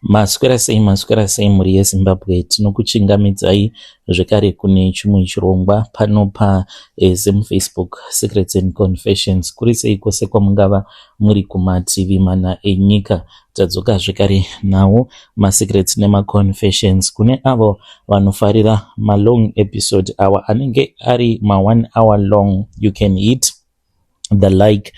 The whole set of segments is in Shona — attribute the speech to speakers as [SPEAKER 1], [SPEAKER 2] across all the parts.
[SPEAKER 1] Maswera sei, maswera sei mhuri yeZimbabwe. Tinokuchingamidzai zvekare kune chimwe chirongwa pano paZim Facebook Secrets and Confessions. Kuri sei kwose kwamungava muri kumativi mana enyika. Tadzoka zvekare nawo masecrets nemaconfessions kune avo vanofarira malong episode awa anenge ari ma1 hour long. You can hit the like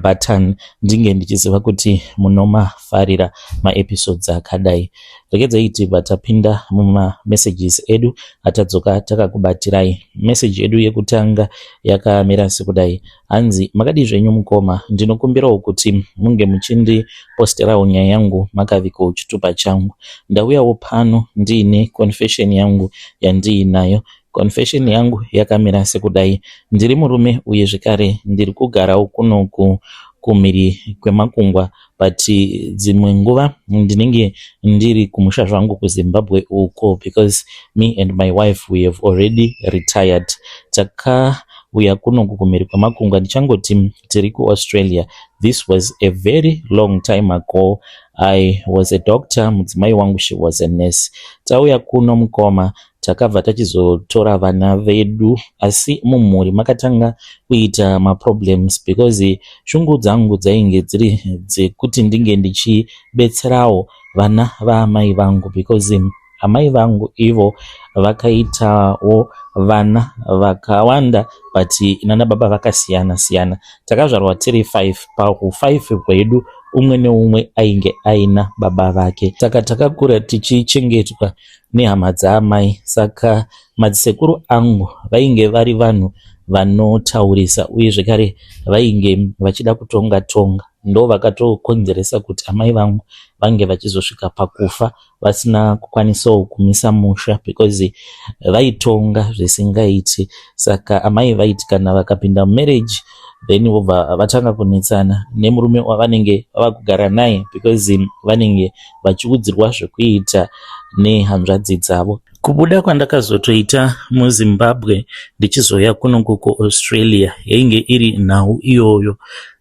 [SPEAKER 1] button ndinge ndichiziva kuti munomafarira maepisodes akadai. Regedzai tibva tapinda mumamessages edu atadzoka takakubatirai. Meseji yedu yekutanga yakamira sekudai. Hanzi, "Makadii zvenyu mukoma? Ndinokumbirawo kuti munge muchindiposterawo nyaya yangu makavikawo chitupa changu. Ndauyawo pano ndiine confession yangu yandiinayo. Confession yangu yakamira sekudai. Ndiri murume uye zvekare ndiri kugarawo kunoku kumhiri kwemakungwa, but dzimwe nguva ndinenge ndiri kumusha zvangu kuZimbabwe uko, because me and my wife, we have already retired. Takauya kunoku kumhiri kwemakungwa, ndichangoti tiri kuAustralia. This was a very long time ago. I was a doctor, mudzimai wangu, she was a nurse. Tauya kuno mukoma, takabva tachizotora vana vedu, asi mumhuri makatanga kuita maproblems because shungu dzangu dzainge dziri dzekuti ndinge ndichibetserawo vana vaamai vangu, because amai vangu ivo vakaitawo vana vakawanda, but nana baba vakasiyana siyana. Takazvarwa tiri 5. Pahu5 hwedu umwe neumwe ainge aina baba vake, saka takakura tichichengetwa nehama dzaamai. Saka madzisekuru angu vainge vari vanhu vanotaurisa uye zvekare vainge vachida kutonga tonga. Ndo vakatokonzeresa kuti amai vangu vange vachizosvika pakufa vasina kukwanisawo kumisa musha, because vaitonga zvisingaiti. Saka amai vaiti kana vakapinda mumarriage, then vobva vatanga kunetsana nemurume wavanenge vava kugara naye, because vanenge vachiudzirwa zvekuita nehanzvadzi dzavo. Kubuda kwandakazotoita muZimbabwe ndichizouya kunoku kuAustralia yainge iri nhau iyoyo.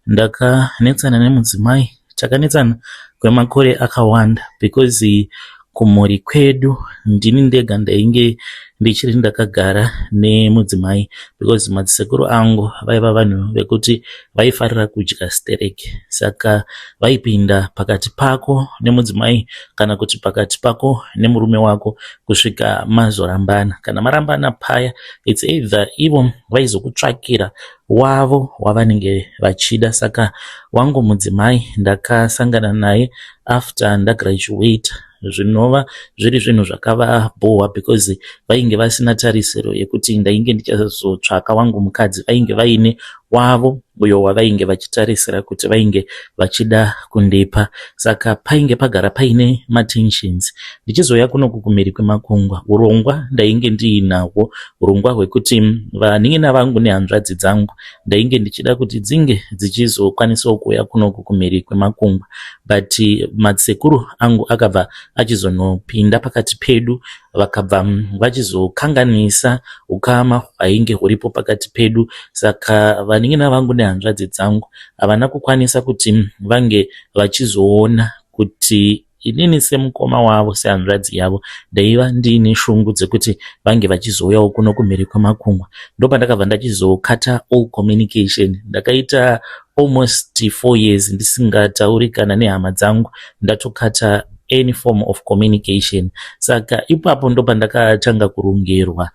[SPEAKER 1] Ndakanetsana nemudzimai, takanetsana kwemakore akawanda, because kumhuri kwedu ndini ndega ndainge ndichiri ndakagara nemudzimai, because madzisekuru angu vaiva vanhu vekuti vaifarira kudya stereki, saka vaipinda pakati pako nemudzimai kana kuti pakati pako nemurume wako kusvika mazorambana. Kana marambana paya, it's either ivo vaizokutsvakira wavo wavanenge vachida. Saka wangu mudzimai ndakasangana naye after ndagraduate, zvinova zviri zvinhu zvakavabhowa, because vainge vasina tarisiro yekuti ndainge ndichazotsvaka wangu mukadzi. Vainge vaine wavo uyo wavainge vachitarisira kuti vainge vachida kundipa, saka painge pagara paine matensions. Ndichizouya kunoku kumhiri kwemakungwa, urongwa ndainge ndiinahwo, urongwa hwekuti vanin'ina vangu nehanzvadzi dzangu ndainge ndichida kuti dzinge dzichizokwanisawo kuuya kunoku kumhiri kwemakungwa, but madzisekuru angu akabva achizonopinda pakati pedu, vakabva vachizokanganisa ukama hwainge huripo pakati pedu. Saka vanin'ina vangu nehanzvadzi dzangu havana kukwanisa kuti vange vachizoona kuti inini semukoma wavo, sehanzvadzi yavo, ndaiva ndiine shungu dzekuti vange vachizouyawo kuno kumhiri kwemakungwa. Ndopandakabva ndachizokata all communication. Ndakaita almost 4 years ndisingatauri kana nehama dzangu, ndatokata any form of communication. Saka ipapo ndopandakatanga kurongerwa.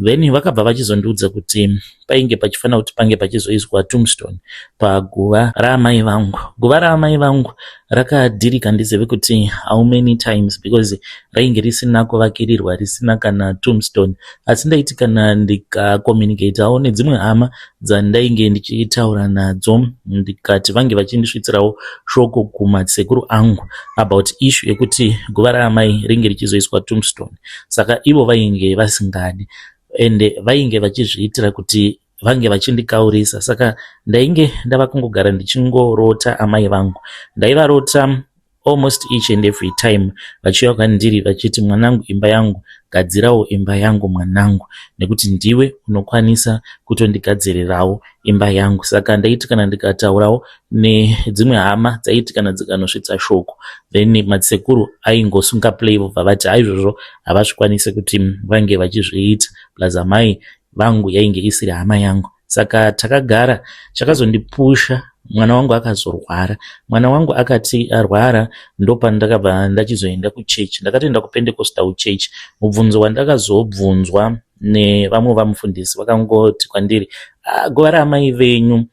[SPEAKER 1] Then vakabva vachizondiudza kuti painge pachifanira kuti pange pachizoiswa tombstone paguva raamai vangu. Guva raamai vangu rakadhirika ndizive kuti how many times, because rainge risina kuvakirirwa, risina kana tombstone. Asi ndaiti kana ndikacommunicatawo nedzimwe hama dzandainge ndichitaura nadzo, ndikati vange vachindisvitsirawo shoko kumasekuru angu about issue yekuti guva raamai ringe richizoiswa tombstone, saka ivo vainge vasingadi, ende vainge vachizviitira kuti vange vachindikaurisa. Saka ndainge ndava kungogara ndichingorota amai vangu. Ndaivarota Almost each and every time vachiuya kwandiri vachiti, "Mwanangu, imba yangu, gadzirawo imba yangu mwanangu, nekuti ndiwe unokwanisa kutondigadzirirawo imba yangu." Saka ndaiti kana ndikataurawo nedzimwe hama, dzaiti kana dzikanosvitsa shoko, then madzisekuru aingosunga play, vobva vati haizvozvo havazvikwanisi kuti vange vachizviita, plus amai vangu yainge isiri hama yangu. Saka takagara. Chakazondipusha, mwana wangu akazorwara. Mwana wangu akati arwara, ndopandakabva ndachizoenda kuchechi. Ndakatoenda kuPentecostal Church. Mubvunzo wandakazobvunzwa nevamwe vamufundisi, vakangoti kwandiri, "Ah, guva raamai venyu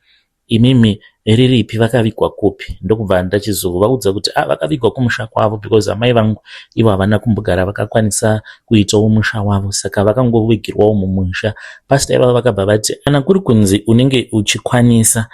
[SPEAKER 1] imimi riripi? Vakavigwa kupi?" Ndokubva ndachizovaudza kuti, "Ah, vakavigwa kumusha kwavo," because amai vangu ivo havana kumbogara vakakwanisa kuitawo musha wavo, saka vakangovigirwawo mumusha. Pasita ivavo vakabva vati, "Kana kuri kunzi unenge uchikwanisa,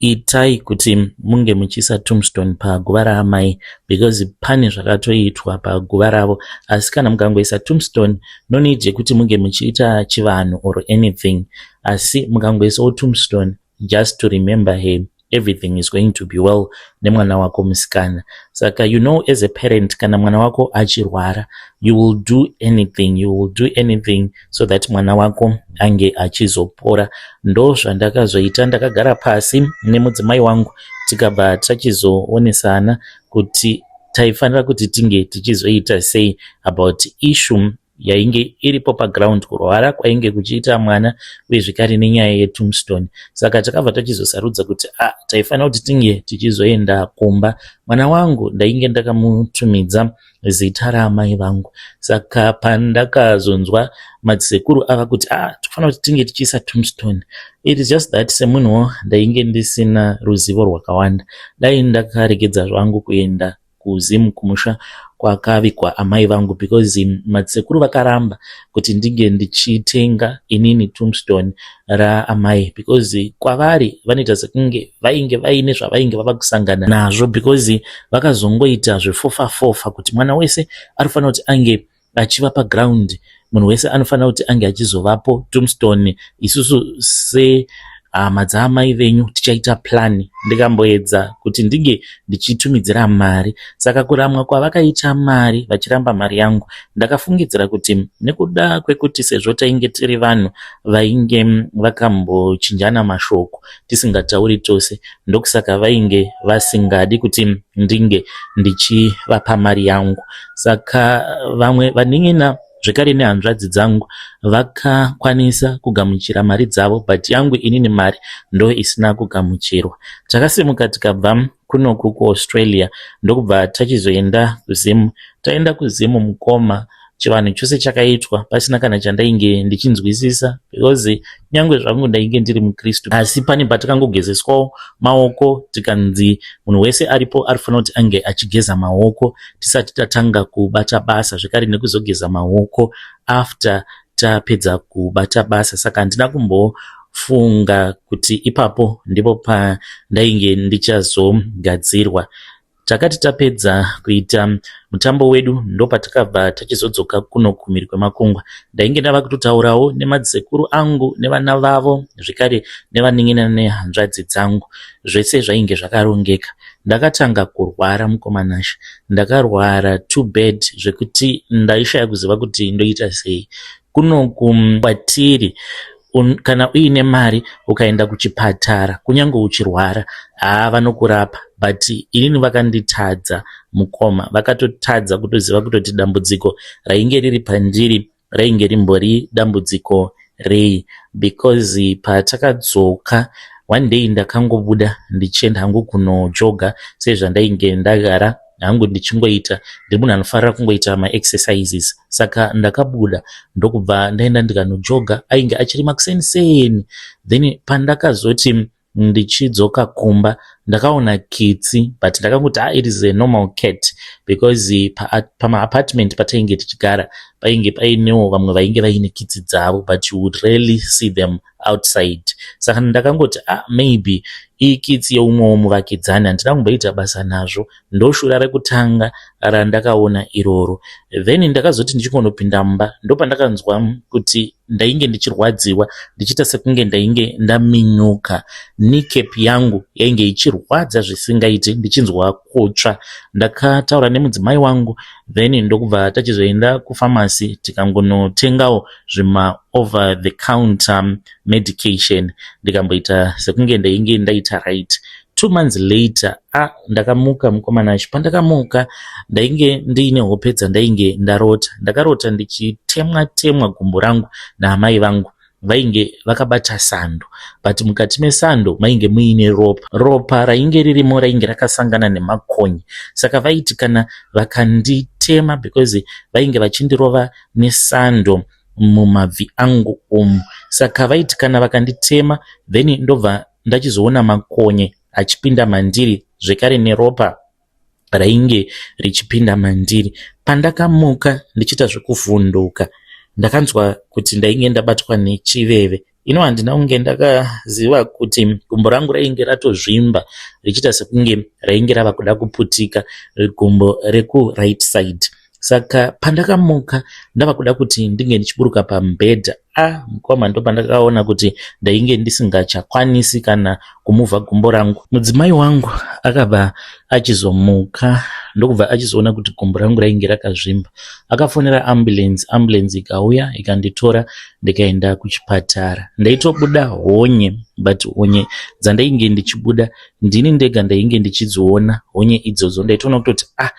[SPEAKER 1] itai kuti munge muchiisa tombstone paguva raamai, because pane zvakatoitwa paguva ravo. Asi kana mukangoisa tombstone, no need yekuti munge muchiita chivanhu or anything, asi mukangoisawo tombstone just to remember her, everything is going to be well nemwana wako musikana." Saka you know, as a parent, kana mwana wako achirwara, you will do anything, you will do anything so that mwana wako ange achizopora. Ndo zvandakazoita. Ndakagara pasi nemudzimai wangu, tikabva tachizoonesana kuti taifanira kuti tinge tichizoita sei about issue yainge iripo paground, kurwara kwainge kuchiita mwana, uye zvekare nenyaya yetombstone. Saka takabva tachizosarudza kuti a taifanira kuti tinge tichizoenda kumba. Mwana wangu ndainge ndakamutumidza zita raamai vangu. Saka pandakazonzwa madzisekuru ava kuti, "A, tofanira kuti tinge tichiisa tombstone," it is just that semunhuwo ndainge ndisina ruzivo rwakawanda. Dai ndakaregedza zvangu kuenda kuZimu, kumusha kwakavigwa amai vangu, because madzisekuru vakaramba kuti ndinge ndichitenga inini tombstone raamai, because kwavari vanoita sekunge vainge vaine zvavainge vava kusangana nazvo, because vakazongoita zvefofa fofa kuti mwana wese anofanira kuti ange achiva paground, munhu wese anofanira kuti ange achizovapo tombstone, isusu sehama dzaamai venyu tichaita plan. Ndikamboedza kuti ndinge ndichitumidzira mari. Saka kuramwa kwavakaita mari, vachiramba mari yangu, ndakafungidzira kuti nekuda kwekuti sezvo tainge tiri vanhu vainge vakambochinjana mashoko tisingatauri tose, ndokusaka vainge vasingadi kuti ndinge ndichivapa mari yangu. Saka vamwe vanin'ina zvekare nehanzvadzi dzangu vakakwanisa kugamuchira mari dzavo, but yangu inini mari ndo isina kugamuchirwa. Takasimuka tikabva kunoku kuAustralia, ndokubva tachizoenda kuZimu. Taenda kuZimu, mukoma, chivanhu chose chakaitwa pasina kana chandainge ndichinzwisisa, because kunyange zvangu ndainge ndiri mukristu, asi pane patakangogezeswawo maoko, tikanzi munhu wese aripo arifanira kuti ange achigeza maoko tisati tatanga kubata basa, zvekare nekuzogeza maoko after tapedza kubata basa. Saka handina kumbofunga kuti ipapo ndipo pandainge ndichazogadzirwa. Takati tapedza kuita mutambo wedu, ndopatakabva tachizodzoka kuno kumhiri kwemakungwa. Ndainge ndava kutotaurawo nemadzisekuru angu nevana vavo, zvekare nevanin'ina nehanzvadzi dzangu. Zvese zvainge zvakarongeka. Ndakatanga kurwara, mukoma Nashe. Ndakarwara too bad zvekuti ndaishaya kuziva kuti ndoita sei. Kunoku kwatiri, kana uine mari, ukaenda kuchipatara kunyange uchirwara, haa, vanokurapa. But inini vakanditadza, mukoma. Vakatotadza kutoziva kutoti dambudziko rainge riri pandiri rainge rimbori dambudziko rei, because patakadzoka one day, ndakangobuda ndichienda hangu kunojoga sezvandainge ndagara hangu ndichingoita. Ndiri munhu anofarira kungoita maexercises, saka ndakabuda ndokubva ndaenda ndikanojoga. Ainge achiri makuseniseni. Then pandakazoti ndichidzoka kumba, ndakaona kitsi, but ndakangoti, "Ah, it is a normal cat," because pamaapartment patainge tichigara painge painewo vamwe vainge vaine kitsi dzavo, but you would rarely see them outside. Saka ndakangoti, "Ah, maybe ikitsi yeumwewo muvakidzani." Handina kumboita basa nazvo. Ndoshura rekutanga randakaona iroro. Then ndakazoti ndichingonopinda mumba, ndopandakanzwa kuti ndainge ndichirwadziwa, ndichiita sekunge ndainge ndaminyuka. Kneecap yangu yainge ichirwadza. richirwadza zvisingaiti, ndichinzwa kutsva. Ndakataura nemudzimai wangu, then ndokubva tachizoenda kufamasi, tikangonotengawo zvima over the counter medication, ndikamboita sekunge ndainge ndaita right. 2 months later, a ndakamuka, mukomana acho. Pandakamuka, ndainge ndiine hope dzandainge ndarota. Ndakarota ndichitemwa temwa gumbo rangu naamai vangu. Vainge vakabata sando, but mukati mesando mainge muine ropa. Ropa rainge ririmo rainge rakasangana nemakonye. Saka vaiti kana vakanditema, because vainge vachindirova nesando mumabvi angu umu, saka vaiti kana vakanditema, then ndobva ndachizoona makonye achipinda mandiri, zvekare neropa rainge richipinda mandiri. Pandakamuka ndichiita zvekuvhunduka, ndakanzwa kuti ndainge ndabatwa nechiveve. Ino handina kunge ndakaziva kuti gumbo rangu rainge ratozvimba, richiita sekunge rainge rava kuda kuputika, gumbo rekuright side. Saka pandakamuka ndava kuda kuti ndinge ndichiburuka pamubhedha, a mukoma, ndopandakaona kuti ndainge ndisingachakwanisi kana kumuvha gumbo rangu. Mudzimai wangu akabva achizomuka, ndokubva achizoona kuti gumbo rangu rainge rakazvimba. Akafonera ambulance, ambulance ikauya, ikanditora, ndikaenda kuchipatara. Ndaitobuda honye, but honye dzandainge ndichibuda, ndini ndega ndainge ndichidziona honye idzodzo. Ndaitoona kutoti, ah,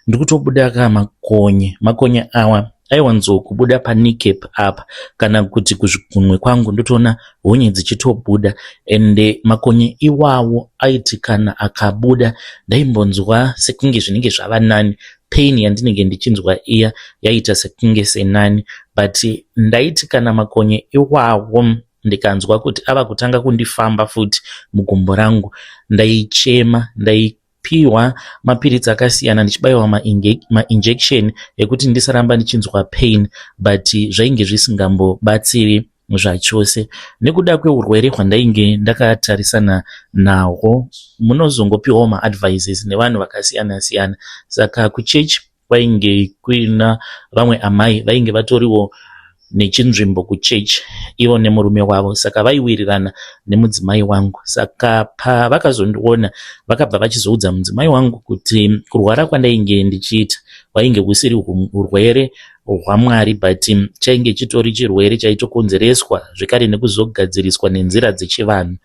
[SPEAKER 1] ndiri kutobuda ka makonye. Makonye awa aiwanzokubuda pakneecap apa kana kuti kuzvigunwe kwangu, ndotoona honye dzichitobuda. Ende makonye iwawo aiti kana akabuda, ndaimbonzwa sekunge zvinenge zvava nani, pain yandinenge ndichinzwa iya yaita sekunge senani. But ndaiti kana makonye iwawo ndikanzwa kuti ava kutanga kundifamba futi mugumbo rangu, ndaichema. Ndaipiwa mapiritsi akasiyana, ndichibayiwa mainjection ekuti ndisaramba ndichinzwa pain, but zvainge zvisingambobatsiri zvachose nekuda kweurwere hwandainge ndakatarisana nahwo. Munozongopiwawo maadvices nevanhu vakasiyana siyana. Saka kuchechi kwainge kuina vamwe amai vainge vatoriwo nechinzvimbo kuchechi, ivo nemurume wavo. Saka vaiwirirana nemudzimai wangu. Saka pavakazondiona, vakabva vachizoudza mudzimai wangu kuti kurwara kwandainge ndichiita hwainge husiri urwere hwaMwari, but chainge chitori chirwere chaitokonzereswa zvekare nekuzogadziriswa nenzira dzechivanhu.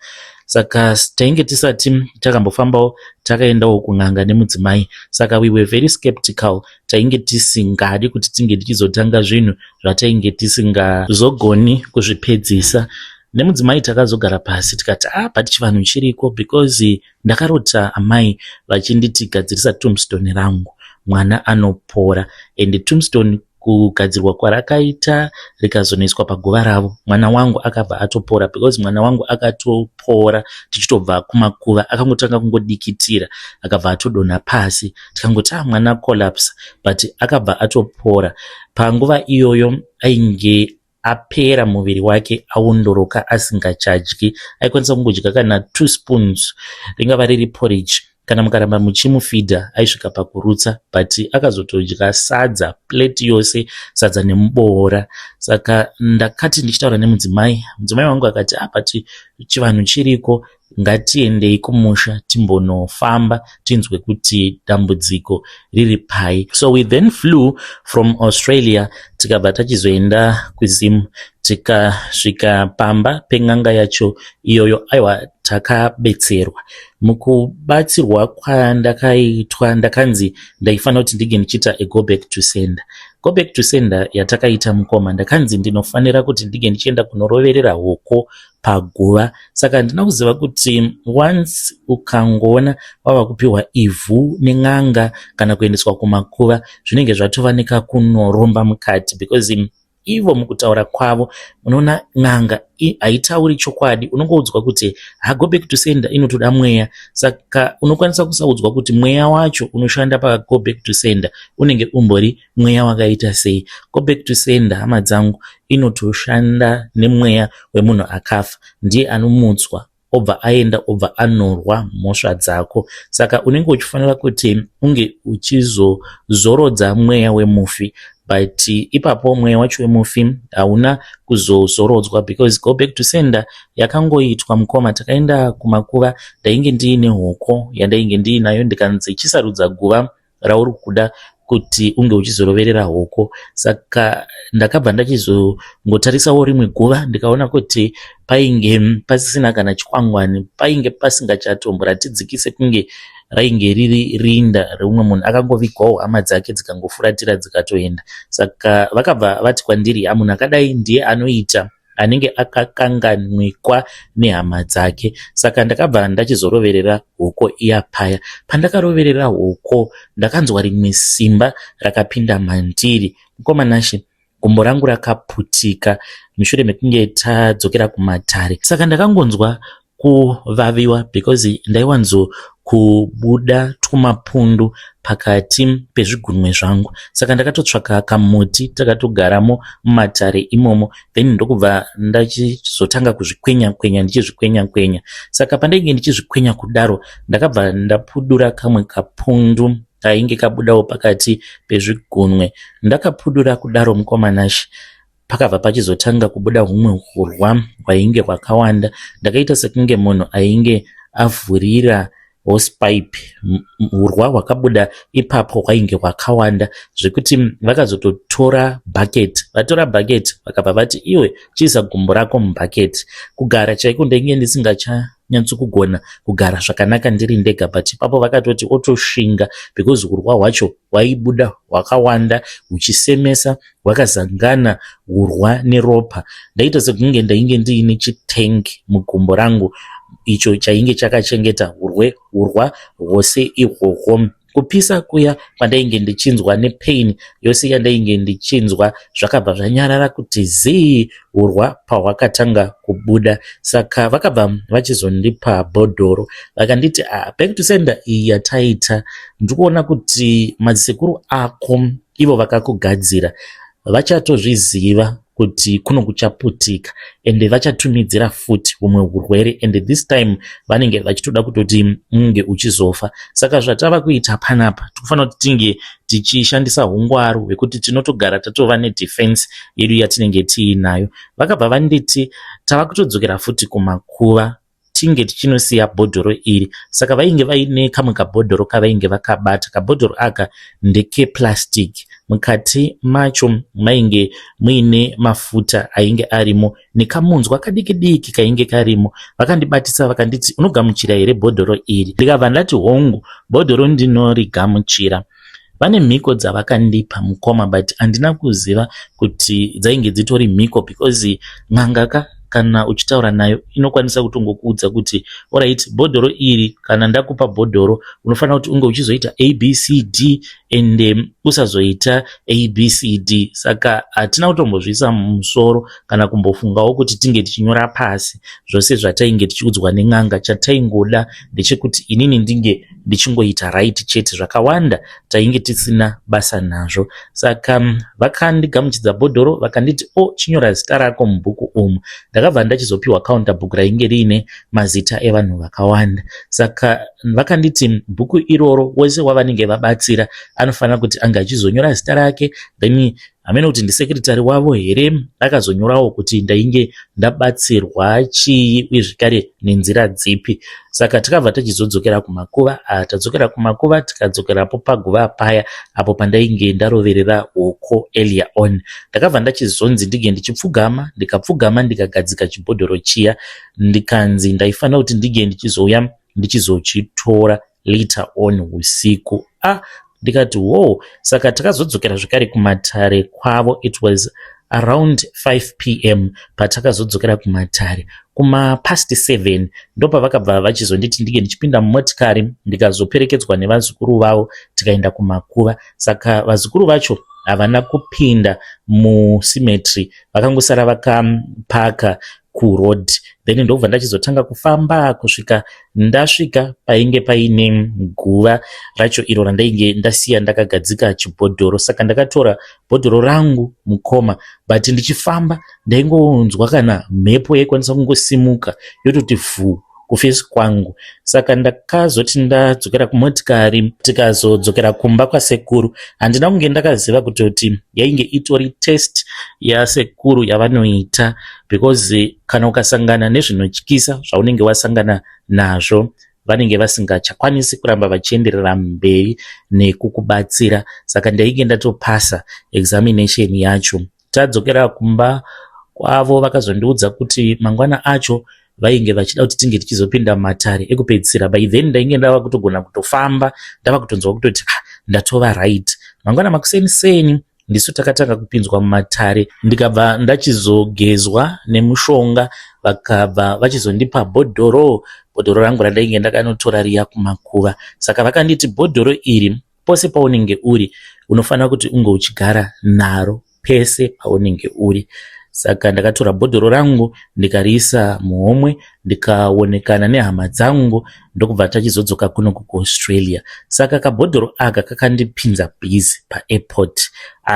[SPEAKER 1] Saka tainge tisati takambofambawo takaendawo kun'anga nemudzimai, saka we were very skeptical. Tainge tisingadi kuti tinge tichizotanga zvinhu zvatainge tisingazogoni kuzvipedzisa. Nemudzimai takazogara pasi, tikati, ah, but chivanhu chiriko, because ndakarota amai vachinditi, "Gadzirisa tombstone rangu, mwana anopora." And tombstone kugadzirwa kwarakaita, rikazonoiswa paguva ravo, mwana wangu akabva atopora, because mwana wangu akatopora tichitobva kumakuva. Akangotanga kungodikitira, akabva atodonha pasi, tikangoti, ah, mwana collapse, but akabva atopora. Panguva iyoyo ainge apera muviri wake, aondoroka, asingachadyi. Aikwanisa kungodya kana two spoons, ringava riri porridge. Kana mukaramba muchimufidha, aisvika pakurutsa, but akazotodya sadza, plate yose, sadza nemuboora. Saka ndakati ndichitaura nemudzimai, mudzimai wangu akati, ah, but chivanhu chiriko, ngatiendei kumusha timbonofamba, tinzwe kuti dambudziko riri pai. So we then flew from Australia, tikabva tachizoenda kuZim, tikasvika pamba pen'anga yacho iyoyo. Aiwa, takabetserwa. Mukubatsirwa kwandakaitwa, ndakanzi ndaifanira kuti ndinge ndichiita a go back to sender. Go back to sender yatakaita, mukoma, ndakanzi ndinofanira kuti ndinge ndichienda kunoroverera hoko paguva. Saka handina kuziva kuti once ukangoona wava kupiwa ivhu nen'anga kana kuendeswa kumakuva, zvinenge zvatova nekakunoromba mukati, because ivo mukutaura kwavo, unoona n'anga haitauri chokwadi. Unongoudzwa kuti ha, go back to sender inotoda mweya. Saka unokwanisa kusaudzwa kuti mweya wacho unoshanda pago back to sender unenge umbori mweya wakaita sei. Go back to sender, hama dzangu, inotoshanda nemweya wemunhu akafa. Ndiye anomutswa, obva aenda, obva anorwa mhosva dzako. Saka unenge uchifanira kuti unge uchizozorodza mweya wemufi. But ipapo mweya wacho wemufi hauna kuzozorodzwa because go back to sender yakangoitwa, mukoma. Takaenda kumakuva, ndainge ndiine hoko yandainge ndiinayo, ndikanzi chisarudza guva rauri kuda kuti unge uchizoroverera hoko. Saka ndakabva ndachizongotarisawo rimwe guva, ndikaona kuti painge pasisina kana chikwangwani, painge pasingachatomboratidziki sekunge rainge riri rinda reumwe munhu akangovigwawo, hama dzake dzikangofuratira dzikatoenda. Saka vakabva vati kwandiri, munhu akadai ndiye anoita anenge akakanganwikwa nehama dzake. Saka ndakabva ndachizoroverera hoko iya paya. Pandakaroverera hoko, ndakanzwa rimwe simba rakapinda mandiri, mukoma Nashe. Gumbo rangu rakaputika mushure mekunge tadzokera kumatare. Saka ndakangonzwa kuvaviwa because ndaiwanzo kubuda twumapundu pakati pezvigunwe zvangu. Saka ndakatotsvaka kamuti, takatogaramo mumatare imomo, then ndokubva ndachizotanga kuzvikwenya kwenya, ndichizvikwenya kwenya. Saka pandainge ndichizvikwenya kudaro, ndakabva ndapudura kamwe kapundu kainge kabudawo pakati pezvigunwe. Ndakapudura kudaro, mukoma Nashe, pakabva pachizotanga kubuda humwe hurwa hwainge hwakawanda. Ndakaita sekunge munhu ainge avhurira hosepipe. Hurwa hwakabuda ipapo hwainge hwakawanda zvekuti vakazototora bhaketi. Vatora bhaketi, vakabva vati, "Iwe, chiisa gumbo rako mubhaketi." Kugara chaiko ndainge ndisingachanyatsi kugona kugara zvakanaka ndiri ndega, but ipapo vakatoti otoshinga because hurwa hwacho hwaibuda hwakawanda, huchisemesa, hwakazangana hurwa neropa. Ndaita sekunge ndainge ndiine chitengi mugumbo rangu icho chainge chakachengeta hurwa hwose ihwohwo. Kupisa kuya kwandainge ndichinzwa nepain yose yandainge ndichinzwa zvakabva zvanyarara kuti zii hurwa pahwakatanga kubuda. Saka vakabva vachizondipa bhodhoro, vakanditi, "Ah, back to sender iyi yataita, ndikuona kuti madzisekuru ako ivo vakakugadzira vachatozviziva kuti kuno kuchaputika, ende vachatumidzira futi humwe urwere, and this time vanenge vachitoda kutoti unge uchizofa. Saka zvatava kuita panapa, tikufanira kuti tinge tichishandisa ungwaru hwekuti tinotogara tatova nedefense yedu yatinenge tiinayo." Vakabva vanditi tava kutodzokera futi kumakuva, tinge tichinosiya bhodhoro iri. Saka vainge vaine kamwe kabhodhoro kavainge vakabata. Kabhodhoro aka ndekeplastic, mukati macho mainge muine mafuta ainge arimo nekamunzwa kadiki diki kainge karimo. Vakandibatisa, vakanditi, "Unogamuchira here bhodhoro iri?" Ndikabva ndati, "Hongu, bhodhoro ndinorigamuchira." Vane mhiko dzavakandipa, mukoma, but handina kuziva kuti dzainge dzitori mhiko because n'anga ka, kana uchitaura nayo, inokwanisa kutongokuudza kuti, "Alright, bhodhoro iri, kana ndakupa bhodhoro, unofanira kuti unge uchizoita ABCD and usazoita ABCD." Saka hatina kutombozviisa mumusoro kana kumbofungawo kuti tinge tichinyora pasi zvose zvatainge tichiudzwa nen'anga. Chataingoda ndechekuti inini ndinge ndichingoita right chete, zvakawanda tainge tisina basa nazvo. Saka vakandigamuchidza bhodhoro, vakanditi, "O oh, chinyora zita rako mubhuku umu." Ndakabva ndachizopiwa counter book rainge riine mazita evanhu vakawanda. Saka vakanditi bhuku iroro, wese wavanenge vabatsira anofanira kuti ange achizonyora zita rake. Then hamene kuti ndisekretary wavo here akazonyorawo kuti ndainge ndabatsirwa chii uye zvekare nenzira dzipi. Saka takabva tachizodzokera kumakuva. Tadzokera kumakuva, tikadzokerapo paguva paya apo pandainge ndaroverera hoko earlier on. Ndakabva ndachizonzi ndinge ndichipfugama, ndikapfugama, ndikagadzika chibhodhoro chiya, ndikanzi ndaifanira kuti ndinge ndichizouya ndichizochitora later on usiku. Ah, ndikati, "Wo." Saka takazodzokera zvekare kumatare kwavo. It was around 5 p.m. patakazodzokera kumatare. Kumapast 7 ndopavakabva vachizonditi ndinge ndichipinda mumotikari, ndikazoperekedzwa nevazukuru vavo, tikaenda kumakuva. Saka vazukuru vacho havana kupinda mucemetery, vakangosara vakapaka kuroad. Then ndobva ndachizotanga kufamba kusvika ndasvika painge paine guva racho iro randainge ndasiya ndakagadzika chibhodhoro. Saka ndakatora bhodhoro rangu, mukoma, but ndichifamba ndaingonzwa kana mhepo yaikwanisa kungosimuka yototi vhuu. Kuface kwangu. Saka ndakazoti ndadzokera kumotikari, tikazodzokera kumba kwasekuru. Handina kunge ndakaziva kutoti yainge itori test yasekuru yavanoita, because kana ukasangana nezvinotyisa zvaunenge wasangana nazvo, vanenge vasingachakwanisi kuramba vachienderera mberi nekukubatsira. Saka ndainge ndatopasa examination yacho. Tadzokera kumba kwavo, vakazondiudza kuti mangwana acho vainge vachida kuti tinge tichizopinda mumatare ekupedzisira. By then ndainge ndava kutogona kutofamba, ndava kutonzwa kutoti, ah, ndatova right. Mangwana makuseni seni ndisu takatanga kupinzwa mumatare, ndikabva ndachizogezwa nemushonga, vakabva vachizondipa bhodhoro, bhodhoro rangu randainge ndakanotora riya kumakuva. Saka vakanditi bhodhoro iri, pose paunenge uri, unofanira kuti unge uchigara naro pese paunenge uri. Saka ndakatora bhodhoro rangu, ndikariisa muhomwe, ndikaonekana nehama dzangu, ndokubva tachizodzoka kuno kuAustralia. Saka kabhodhoro aka kakandipinza busy paairport.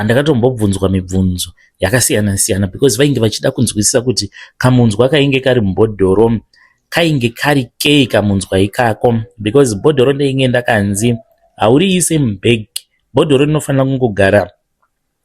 [SPEAKER 1] Ndakatombobvunzwa mibvunzo yakasiyana siyana because vainge vachida kunzwisisa kuti kamunzwa kainge kari mubhodhoro kainge kari kei, kamunzwa ikako, because bhodhoro ndainge ndakanzi hauriise mubhegi, bhodhoro rinofanira kungogara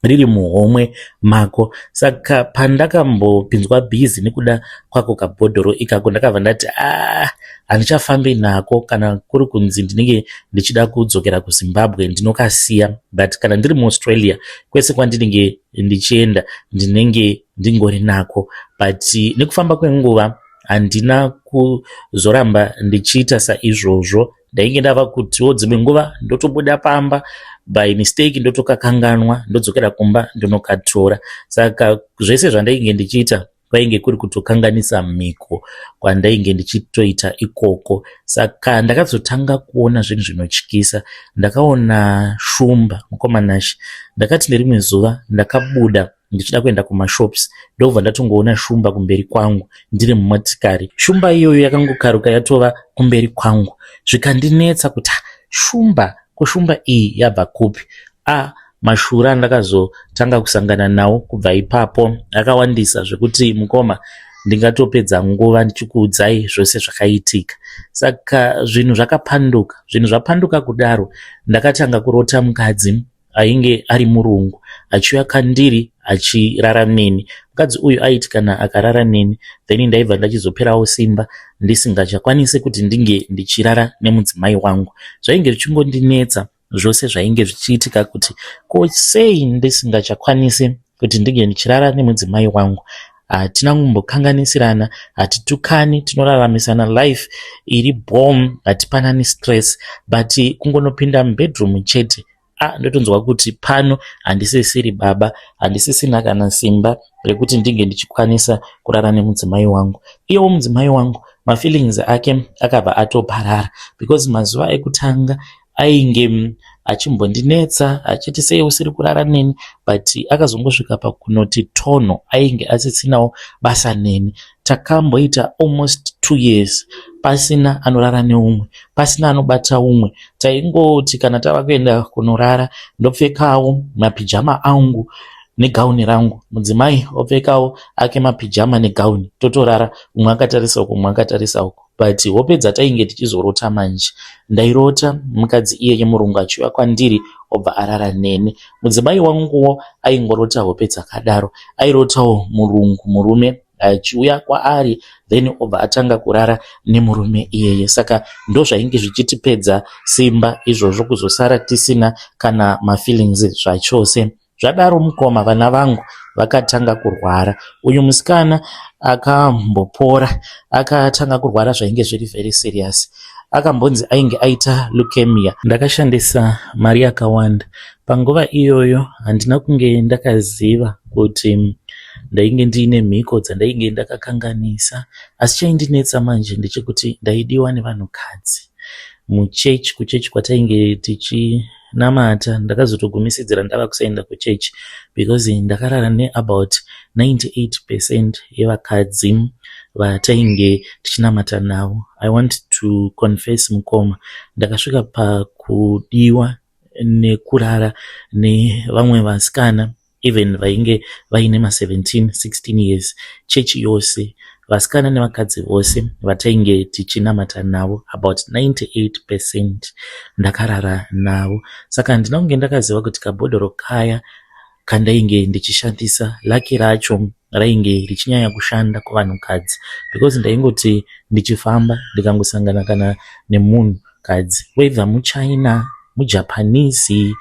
[SPEAKER 1] riri muhomwe mako. Saka pandakambopinzwa busy nekuda kwako kabhodhoro ikako, ndakabva ndati, a, handichafambi nako. Kana kuri kunzi ndinenge ndichida kudzokera kuZimbabwe, ndinokasiya, but kana ndiri muAustralia, kwese kwandinenge ndichienda, ndinenge ndingori nako. But nekufamba kwenguva handina kuzoramba ndichiita saizvozvo. Ndainge ndava kutiwo dzimwe nguva ndotobuda pamba by mistake, ndotokakanganwa, ndodzokera kumba ndonokatora. Saka zvese zvandainge ndichiita kwainge kuri kutokanganisa mhiko kwandainge ndichitoita ikoko. Saka ndakazotanga kuona zvinhu zvinotyisa. Ndakaona shumba, mukoma Nashe. Ndakati nerimwe zuva ndakabuda ndichida kuenda kumashops, ndobva ndatongoona shumba kumberi kwangu ndiri mumotikari. Shumba iyoyo yakangokaruka yatova kumberi kwangu, zvikandinetsa kuti, "Ah, shumba, kushumba iyi yabva kupi?" A, mashura andakazotanga kusangana nawo kubva ipapo akawandisa zvekuti, mukoma, ndingatopedza nguva ndichikuudzai zvose zvakaitika. Saka zvinhu zvakapanduka. Zvinhu zvapanduka kudaro, ndakatanga kurota mukadzi ainge ari murungu achiuya kandiri achirara neni. Mukadzi uyu aiti kana akarara neni, then ndaibva ndachizoperawo simba, ndisingachakwanisi kuti ndinge ndichirara nemudzimai wangu. Zvainge zvichingondinetsa zvose zvainge zvichiitika, kuti ko sei ndisingachakwanisi kuti ndinge ndichirara nemudzimai wangu? Hatina kumbokanganisirana, hatitukani, tinoraramisana life iri bom, hatipanani stress, but kungonopinda mubedroom chete, a, ndotonzwa kuti pano handisisiri baba, handisisina kana simba rekuti ndinge ndichikwanisa kurara nemudzimai wangu. Iyewo mudzimai wangu mafeelings ake akabva atoparara, because mazuva ekutanga ainge achimbondinetsa achiti, "Sei usiri kurara neni?" But akazongosvika pakunoti tono, ainge asisinawo basa neni. Takamboita almost 2 years pasina anorara neumwe, pasina anobata umwe. Taingoti kana tava kuenda kunorara, ndopfekawo mapijama angu negauni rangu, mudzimai opfekawo ake mapijama negauni, totorara, umwe akatarisa uku, umwe akatarisa uku. But hope dzatainge tichizorota manje, ndairota mukadzi iyeye murungu achiuya kwandiri, obva arara neni. Mudzimai wanguwo aingorota hope dzakadaro, airotawo murungu murume achiuya kwaari, then obva atanga kurara nemurume iyeye. Saka ndozvainge zvichitipedza simba izvozvo, kuzosara tisina kana mafeelings zvachose. Zvadaro, mukoma, vana vangu vakatanga kurwara. Uyu musikana akambopora, akatanga kurwara zvainge zviri very serious, akambonzi ainge aita leukemia. Ndakashandisa mari yakawanda panguva iyoyo. Handina kunge ndakaziva kuti ndainge ndiine mhiko dzandainge ndakakanganisa, asi chaindinetsa manje ndechekuti ndaidiwa nevanhukadzi muchechi, kuchechi kwatainge tichinamata. Ndakazotogumisidzira ndava kusaenda kuchechi because ndakarara neabout 98% yevakadzi vatainge tichinamata navo. I want to confess, mukoma, ndakasvika pakudiwa nekurara nevamwe vasikana, even vainge vaine ma17 16 years. Chechi yose vasikana vainge vachindida. Vasikana nevakadzi vose vatainge tichinamata navo, about 98%, ndakarara navo. Saka handina kunge ndakaziva kuti kabhodhoro kaya kandainge ndichishandisa, lucky racho rainge richinyanya kushanda kuvanhukadzi, because ndaingoti ndichifamba ndikangosangana kana nemunhukadzi, whether muChina, muJapanese,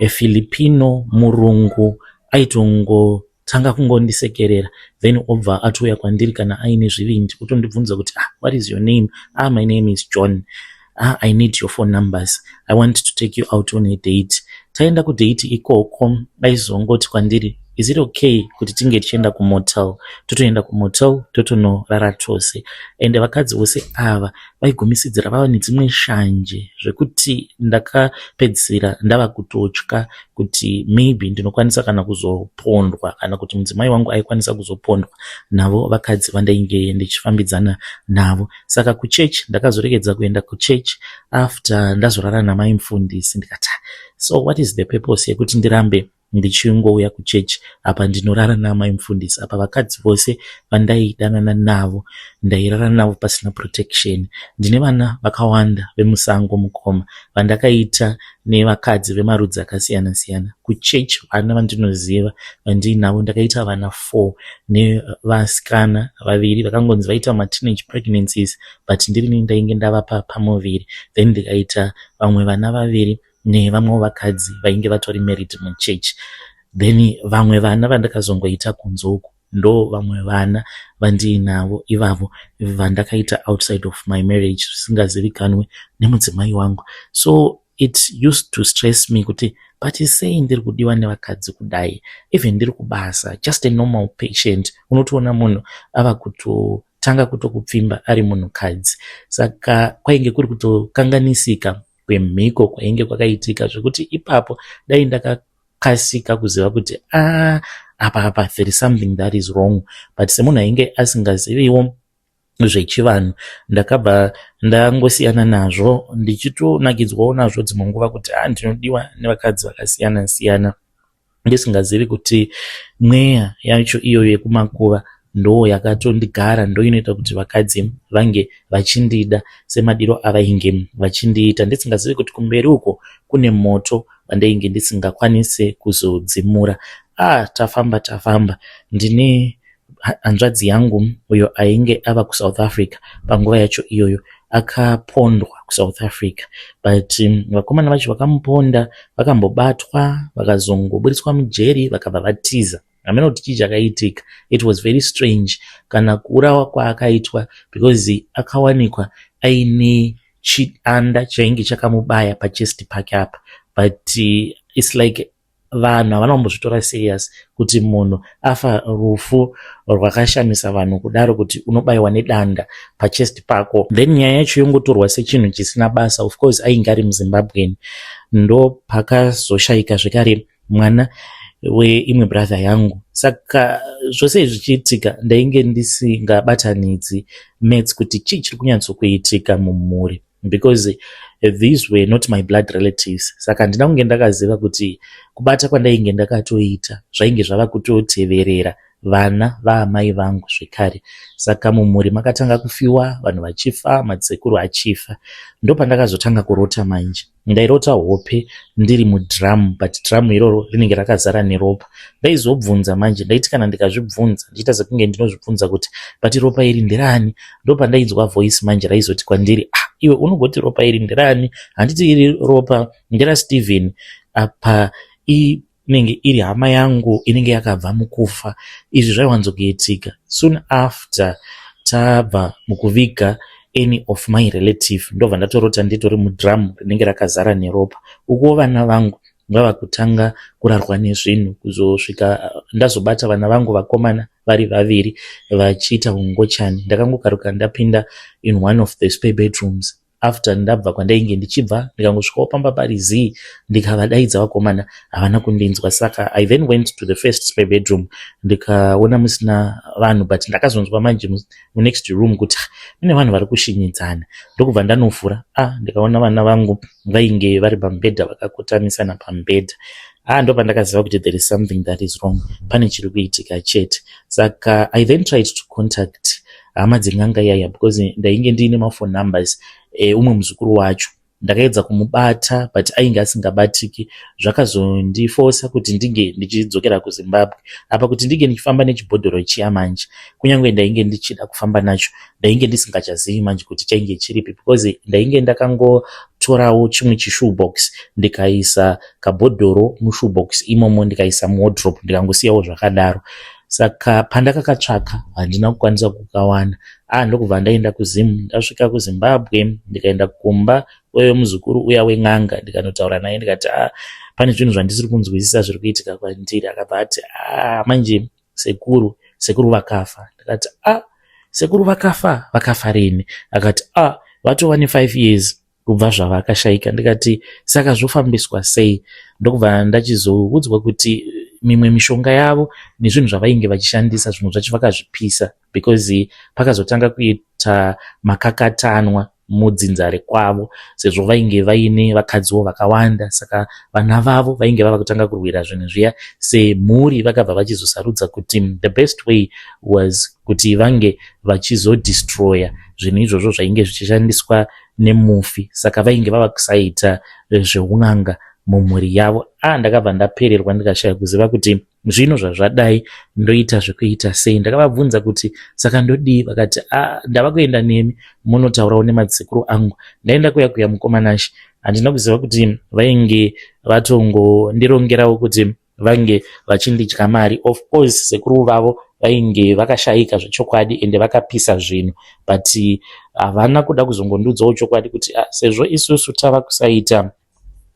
[SPEAKER 1] eFilipino, murungu, aitongotanga kungondisekerera, then obva atouya kwandiri kana aine zvivindi, otondibvunza kuti, "Ah, what is your name?" "Ah, my name is John." "Ah, I need your phone numbers. I want to take you out on a date." Taenda kudate ikoko, aizongoti kwandiri, "Is it okay kuti tinge tichienda kumotel?" Totoenda kumotel, totonorara tose. Ende vakadzi vose ava vaigumisidzira vava nedzimwe shanje zvekuti ndakapedzisira ndava kutotya kuti maybe ndinokwanisa kana kuzopondwa, kana kuti mudzimai wangu aikwanisa kuzopondwa navo vakadzi vandainge ndichifambidzana navo. Saka kuchechi, ndakazoregedza kuenda kuchechi after ndazorara namai mufundisi. Ndikati, "So what is the purpose yekuti ndirambe ndichingouya kuchechi apa ndinorara namai mufundisi, apa vakadzi vose vandaidanana navo ndairara navo pasina protection?" Ndine vana vakawanda vemusango, mukoma, vandakaita nevakadzi vemarudzi akasiyana siyana. Kuchechi, vana vandinoziva vandiinavo, ndakaita vana 4 nevasikana vaviri vakangonzi vaita mateenage pregnancies, but ndirini ndainge ndavapa pamuviri. Then ndikaita vamwe vana vaviri nevamwewo vakadzi vainge vatori married muchechi. Then vamwe vana vandakazongoita kunze uku, ndo vamwe vana vandiinavo ivavo vandakaita outside of my marriage, zvisingazivikanwe nemudzimai wangu. So it used to stress me kuti, but sei ndiri kudiwa nevakadzi kudai? Even ndiri kubasa, just a normal patient, unotoona munhu ava kutotanga kutokupfimba ari munhukadzi. Saka kwainge kuri kutokanganisika kwemhiko kwainge kwakaitika, zvekuti ipapo dai ndakakasika kuziva kuti a ah, apa there is something that is wrong. But semunhu ainge asingaziviwo zvechivanhu, ndakabva ndangosiyana nazvo, ndichitonakidzwawo nazvo dzimwe nguva kuti a ah, ndinodiwa nevakadzi vakasiyana siyana, ndisingazivi kuti mweya yacho iyoyo yekumakuva ndo yakatondigara, ndo inoita kuti vakadzi vange vachindida semadiro avainge vachindiita, ndisingazivi kuti kumberi uko kune moto wandainge ndisingakwanise kuzodzimura. Ah, tafamba tafamba, ndine hanzvadzi yangu uyo ainge ava kuSouth Africa panguva yacho iyoyo. Akapondwa kuSouth Africa, but vakomana vacho vakamuponda vakambobatwa, vakazongoburitswa mujeri, vakabva vatiza. Hameno kuti chii chakaitika. It was very strange kana kuurawa kwaakaitwa, because akawanikwa aine chidanda chainge chakamubaya pachest pake apa, but it's like vanhu havana kumbozvitora serious kuti munhu afa rufu rwakashamisa vanhu kudaro, kuti unobayiwa nedanda pachest pako, then nyaya yacho yongotorwa sechinhu chisina basa. Of course ainge ari muZimbabwen. Ndo pakazoshayika zvekare mwana weimwe brother yangu. Saka zvose izvi zvichiitika, ndainge ndisingabatanidzi maths kuti chii chiri kunyatsokuitika mumhuri, because these were not my blood relatives. Saka handina kunge ndakaziva kuti kubata kwandainge ndakatoita zvainge zvava kutoteverera vana vaamai vangu zvekare. Saka mumhuri makatanga kufiwa, vanhu vachifa, madzikuru achifa. Ndopandakazotanga kurota manje. Ndairota hope ndiri mudhiramu, but dhiramu iroro rinenge rakazara neropa. Ndaizobvunza manje, ndaiti kana ndikazvibvunza, ndichiita sekunge ndinozvibvunza kuti, "But ropa iri nderani?" Ndopandainzwa voice manje raizoti kwandiri, "Ah, iwe unogoti ropa iri nderani? Handiti iri ropa nderaSteven?" Apa inenge iri hama yangu inenge yakabva mukufa. Izvi zvaiwanzokuitika soon after tabva mukuviga any of my relative. Ndobva ndatorota nditori mudhiramu rinenge rakazara neropa. Ukuwo vana vangu vava kutanga kurarwa nezvinhu, kuzosvika ndazobata vana vangu vakomana vari vaviri vachiita ungochani. Ndakangokaruka ndapinda in one of the spare bedrooms after ndabva kwandainge ndichibva, ndikangosvikawo pamba pari zii, ndikavadaidza vakomana, havana kundinzwa. Saka I then went to the first spare bedroom, ndikaona musina vanhu, but ndakazonzwa manje munext room kuti mune vanhu vari kushinyidzana. Ndokubva ndanovhura, ah, ndikaona vana vangu vainge vari pamubhedha, vakakotamisana pamubhedha. Ah, ndopandakaziva kuti there is something that is wrong, pane chiri kuitika chete. Saka I then tried to contact hama dzen'anga iyaya because ndainge ndiine maphone numbers eumwe muzukuru wacho. Ndakaedza kumubata but ainge asingabatiki. Zvakazondifosa kuti ndinge ndichidzokera kuZimbabwe. Apa kuti ndinge ndichifamba nechibhodhoro chiya manje, kunyange ndainge ndichida kufamba nacho, ndainge ndisingachazivi manje kuti chainge chiripi because ndainge ndakangotorawo chimwe chishoebox, ndikaisa kabhodhoro mushoebox imomo, ndikaisa muwardrobe, ndikangosiyawo zvakadaro. Saka pandakakatsvaka handina kukwanisa kukawana. Ah, ndokubva ndaenda kuZim. Ndasvika kuZimbabwe, ndikaenda kumba kwemuzukuru uya wen'anga, ndikanotaura naye, ndikati, "Ah, pane zvinhu zvandisiri kunzwisisa zviri kuitika kwandiri." Akabva ati, "Ah, manje sekuru vakafa." Ndikati, "Ah, sekuru vakafa? Vakafa rini?" Akati, "Ah, vatova ne5 years kubva zvavakashaika." Ndikati, "Saka zvofambiswa sei?" Ndokubva ndachizoudzwa kuti mimwe mishonga yavo nezvinhu zvavainge vachishandisa, zvimwe zvacho vakazvipisa because pakazotanga kuita makakatanwa mudzinza rekwavo, sezvo vainge vaine vakadziwo vakawanda. Saka vana vavo vainge vava kutanga kurwira zvinhu zviya semhuri. Vakabva vachizosarudza kuti the best way was kuti vange vachizodestroya zvinhu izvozvo zvainge zvichishandiswa nemufi. Saka vainge vava kusaita zveun'anga mumhuri yavo. A, ndakabva ndapererwa, ndikashaya kuziva kuti zvino zvazvadai ndoita zvekuita sei. Ndakavabvunza kuti, "Saka ndodii?" Vakati, "A, ndava kuenda nemi munotaurawo nemadzisekuru angu." Ndaenda kuya kuya, mukoma Nashe, handina kuziva kuti vainge vatongondirongerawo kuti vange vachindidya mari. Of course sekuru vavo vainge vakashayika zvechokwadi, ende vakapisa zvinhu, but havana kuda kuzongondiudzawo chokwadi kuti, ah, sezvo isusu tava kusaita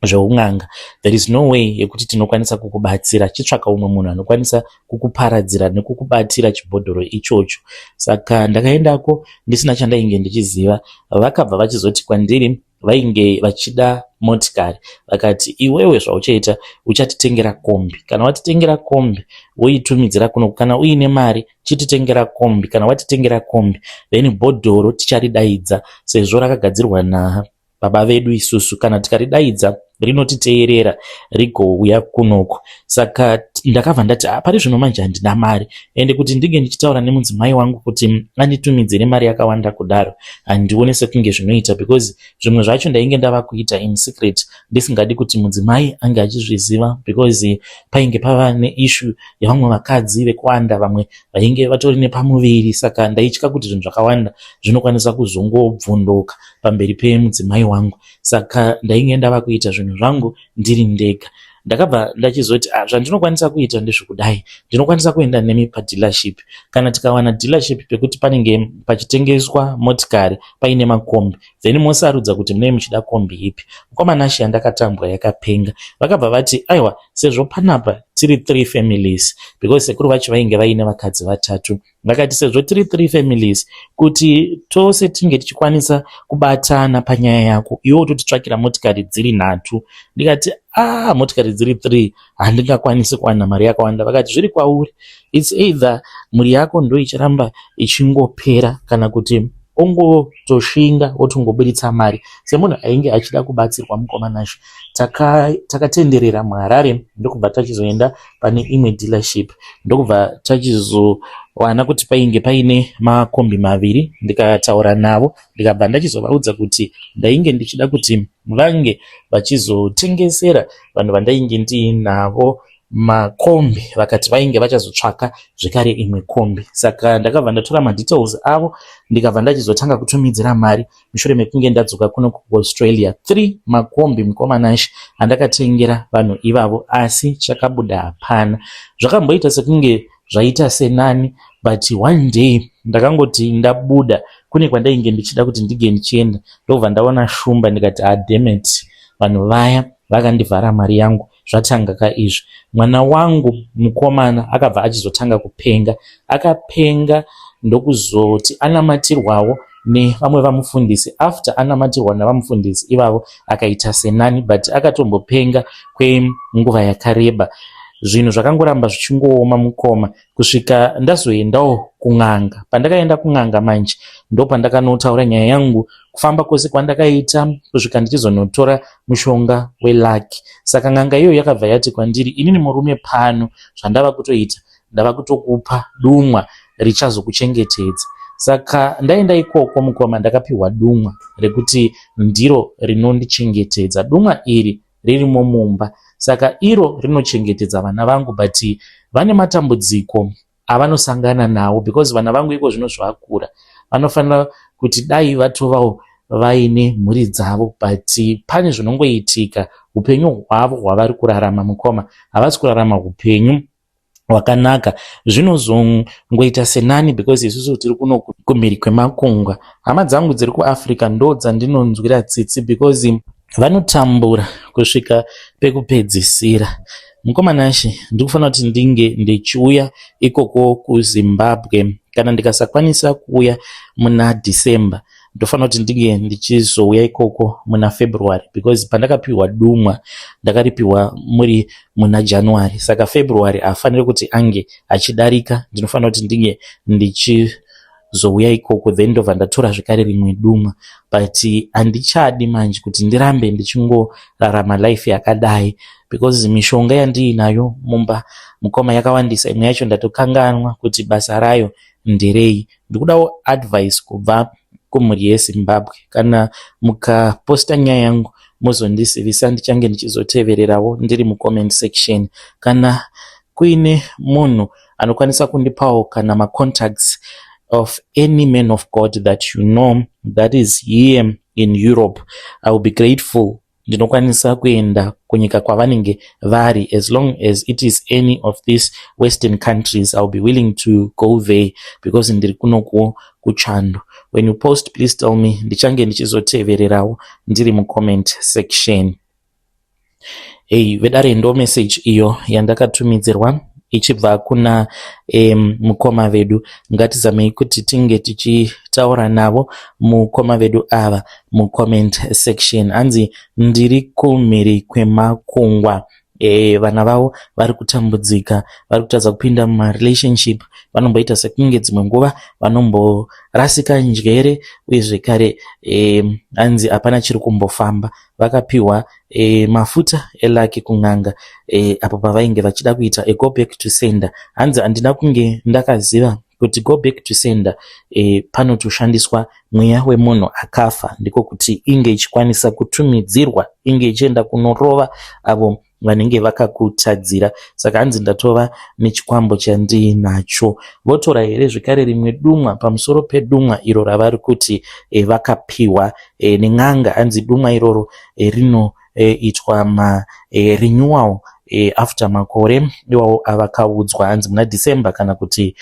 [SPEAKER 1] zveun'anga, there is no way yekuti tinokwanisa kukubatsira. Chitsvaka umwe munhu anokwanisa kukuparadzira nekukubatira chibhodhoro ichocho. Saka ndakaendako ndisina chandainge ndichiziva. Vakabva vachizoti kwandiri vainge vachida motikari. Vakati, "Iwewe zvauchaita, uchatitengera kombi. Kana watitengera kombi, woitumidzira kuno. Kana uine mari, chititengera kombi. Kana watitengera kombi, then bhodhoro ticharidaidza, sezvo rakagadzirwa nababa vedu isusu. Kana tikaridaidza, rinotiteerera, rigouya kunoku." Saka ndakabva ndati, "Ah, pari zvino manje handina mari, ende kuti ndinge ndichitaura nemudzimai wangu kuti anditumidzire mari yakawanda kudaro, handione sekunge zvinoita," because zvimwe zvacho ndainge ndava kuita in secret, ndisingadi kuti mudzimai ange achizviziva, because painge pava neissue yevamwe vakadzi vekuwanda, vamwe vainge vatori nepamuviri. Saka ndaitya kuti zvinhu zvakawanda zvinokwanisa kuzongobvunduka pamberi pemudzimai wangu. Saka ndainge ndava kuita zvinhu zvangu ndiri ndega. Ndakabva ndachizoti, "Ah, zvandinokwanisa kuita ndezvekudai. Ndinokwanisa kuenda nemi padealership. Kana tikawana dealership pekuti panenge pachitengeswa motikari, paine makombi, then mosarudza kuti munenge muchida kombi ipi." Mukoma Nashe, yandakatambwa yakapenga. Vakabva vati, "Aiwa, sezvo panapa tiri three families," because sekuru vacho vainge vaine vakadzi vatatu, vakati, "Sezvo tiri three families, kuti tose tinge tichikwanisa kubatana panyaya yako, iwe utotitsvakira motikari dziri nhatu." Ndikati, "A, ah, motikari dziri three handingakwanisi kuwana mari yakawanda." Vakati, "Zviri kwauri. It's either mhuri yako ndo icharamba ichingopera, kana kuti ongotoshinga wotongoburitsa mari." Semunhu ainge achida kubatsirwa, mukoma Nashe, takatenderera muHarare, ndokubva tachizoenda pane imwe dealership, ndokubva tachizowana kuti painge paine makombi maviri. Ndikataura navo, ndikabva ndachizovaudza kuti ndainge ndichida kuti vange vachizotengesera vanhu vandainge ndiinavo makombi. Vakati vainge vachazotsvaka zvekare imwe kombi. Saka ndakabva ndatora madetails avo, ndikabva ndachizotanga kutumidzira mari mushure mekunge ndadzoka kuno kuAustralia. Three makombi, mukoma Nashe, andakatengera vanhu ivavo, asi chakabuda hapana. Zvakamboita sekunge zvaita senani, but one day ndakangoti ndabuda kune kwandainge ndichida kuti ndinge ndichienda, ndobva ndaona shumba. Ndikati, "Ah, dammit, vanhu vaya vakandivhara mari yangu. Zvatanga kaizvi." Mwana wangu mukomana akabva achizotanga kupenga. Akapenga, ndokuzoti anamatirwawo nevamwe vamufundisi. After anamatirwa navamufundisi ivavo, akaita senani, but akatombopenga kwenguva yakareba. Zvinhu zvakangoramba zvichingooma, mukoma, kusvika ndazoendawo kun'anga. Pandakaenda kun'anga manje, ndopandakanotaura nyaya yangu, kufamba kwose kwandakaita kusvika ndichizonotora mushonga welucky. Saka n'anga iyoyo yakabva yati kwandiri, "Inini murume, pano zvandava kutoita, ndava kutokupa dumwa richazokuchengetedza." Saka ndaenda ikoko mukoma, ndakapiwa dumwa rekuti ndiro rinondichengetedza. Dumwa iri ririmo mumba, saka iro rinochengetedza vana vangu, but vane matambudziko avanosangana nawo because vana vangu iko zvino zvakura, vanofanira kuti dai vatovawo vaine mhuri dzavo, but pane zvinongoitika. Upenyu hwavo hwavari kurarama mukoma, havasi kurarama upenyu hwakanaka. Zvinozongoita senani because isusu tiri kuno kumhiri kwemakungwa. Hama dzangu dziri kuAfrica ndo dzandinonzwira tsitsi because vanotambura kusvika pekupedzisira. Mukoma Nashe, ndikufanira kuti ndinge ndichiuya ikoko kuZimbabwe. Kana ndikasakwanisa kuuya muna December, ndofanira kuti ndinge ndichizouya ikoko muna February, because pandakapiwa dumwa ndakaripiwa muri muna January, saka February haafaniri kuti ange achidarika. Ndinofanira kuti ndinge ndichizouya ikoko, then ndobva ndatora zvekare rimwe dumwa. But handichadi manje kuti ndirambe ndichingorarama life yakadai because mishonga yandiinayo mumba mukoma yakawandisa. Imwe yacho ndatokanganwa kuti basa rayo nderei. Ndikudawo advice kubva kumhuri yeZimbabwe. Kana mukaposta nyaya yangu muzondizivisa, ndichange ndichizotevererawo ndiri mucomment section. Kana kuine munhu anokwanisa kundipawo kana macontacts of any man of God that you know that is here in Europe, I will be grateful. Ndinokwanisa kuenda kunyika kwavanenge vari. As long as it is any of these western countries, I will be willing to go there because ndiri kunokuwo kuchando. When you post, please tell me. Ndichange ndichizotevererawo ndiri mucomment section. Ei vedare, ndo message iyo yandakatumidzirwa ichibva kuna mukoma vedu. Ngatizamei kuti tinge tichitaura navo mukoma vedu ava mucomment section. Hanzi ndiri kumhiri kwemakungwa. Vana vavo vari kutambudzika, vari kutadza kupinda mumarelationship, vanomboita sekunge dzimwe nguva vanomborasika njere, uye zvekare hanzi hapana chiri kumbofamba. Vakapiwa mafuta elucky kun'anga apo pavainge vachida kuita a go back to sender. Hanzi handina kunge ndakaziva kuti go back to sender panotoshandiswa mweya wemunhu akafa, ndiko kuti inge ichikwanisa kutumidzirwa, inge ichienda kunorova avo vanenge vakakutadzira. Saka hanzi ndatova nechikwambo chandiinacho. Votora here zvekare rimwe dumwa pamusoro pedumwa iro ravari kuti vakapiwa nen'anga? Hanzi dumwa iroro rinoitwa marenewal after makore iwawo avakaudzwa, hanzi muna December kana kuti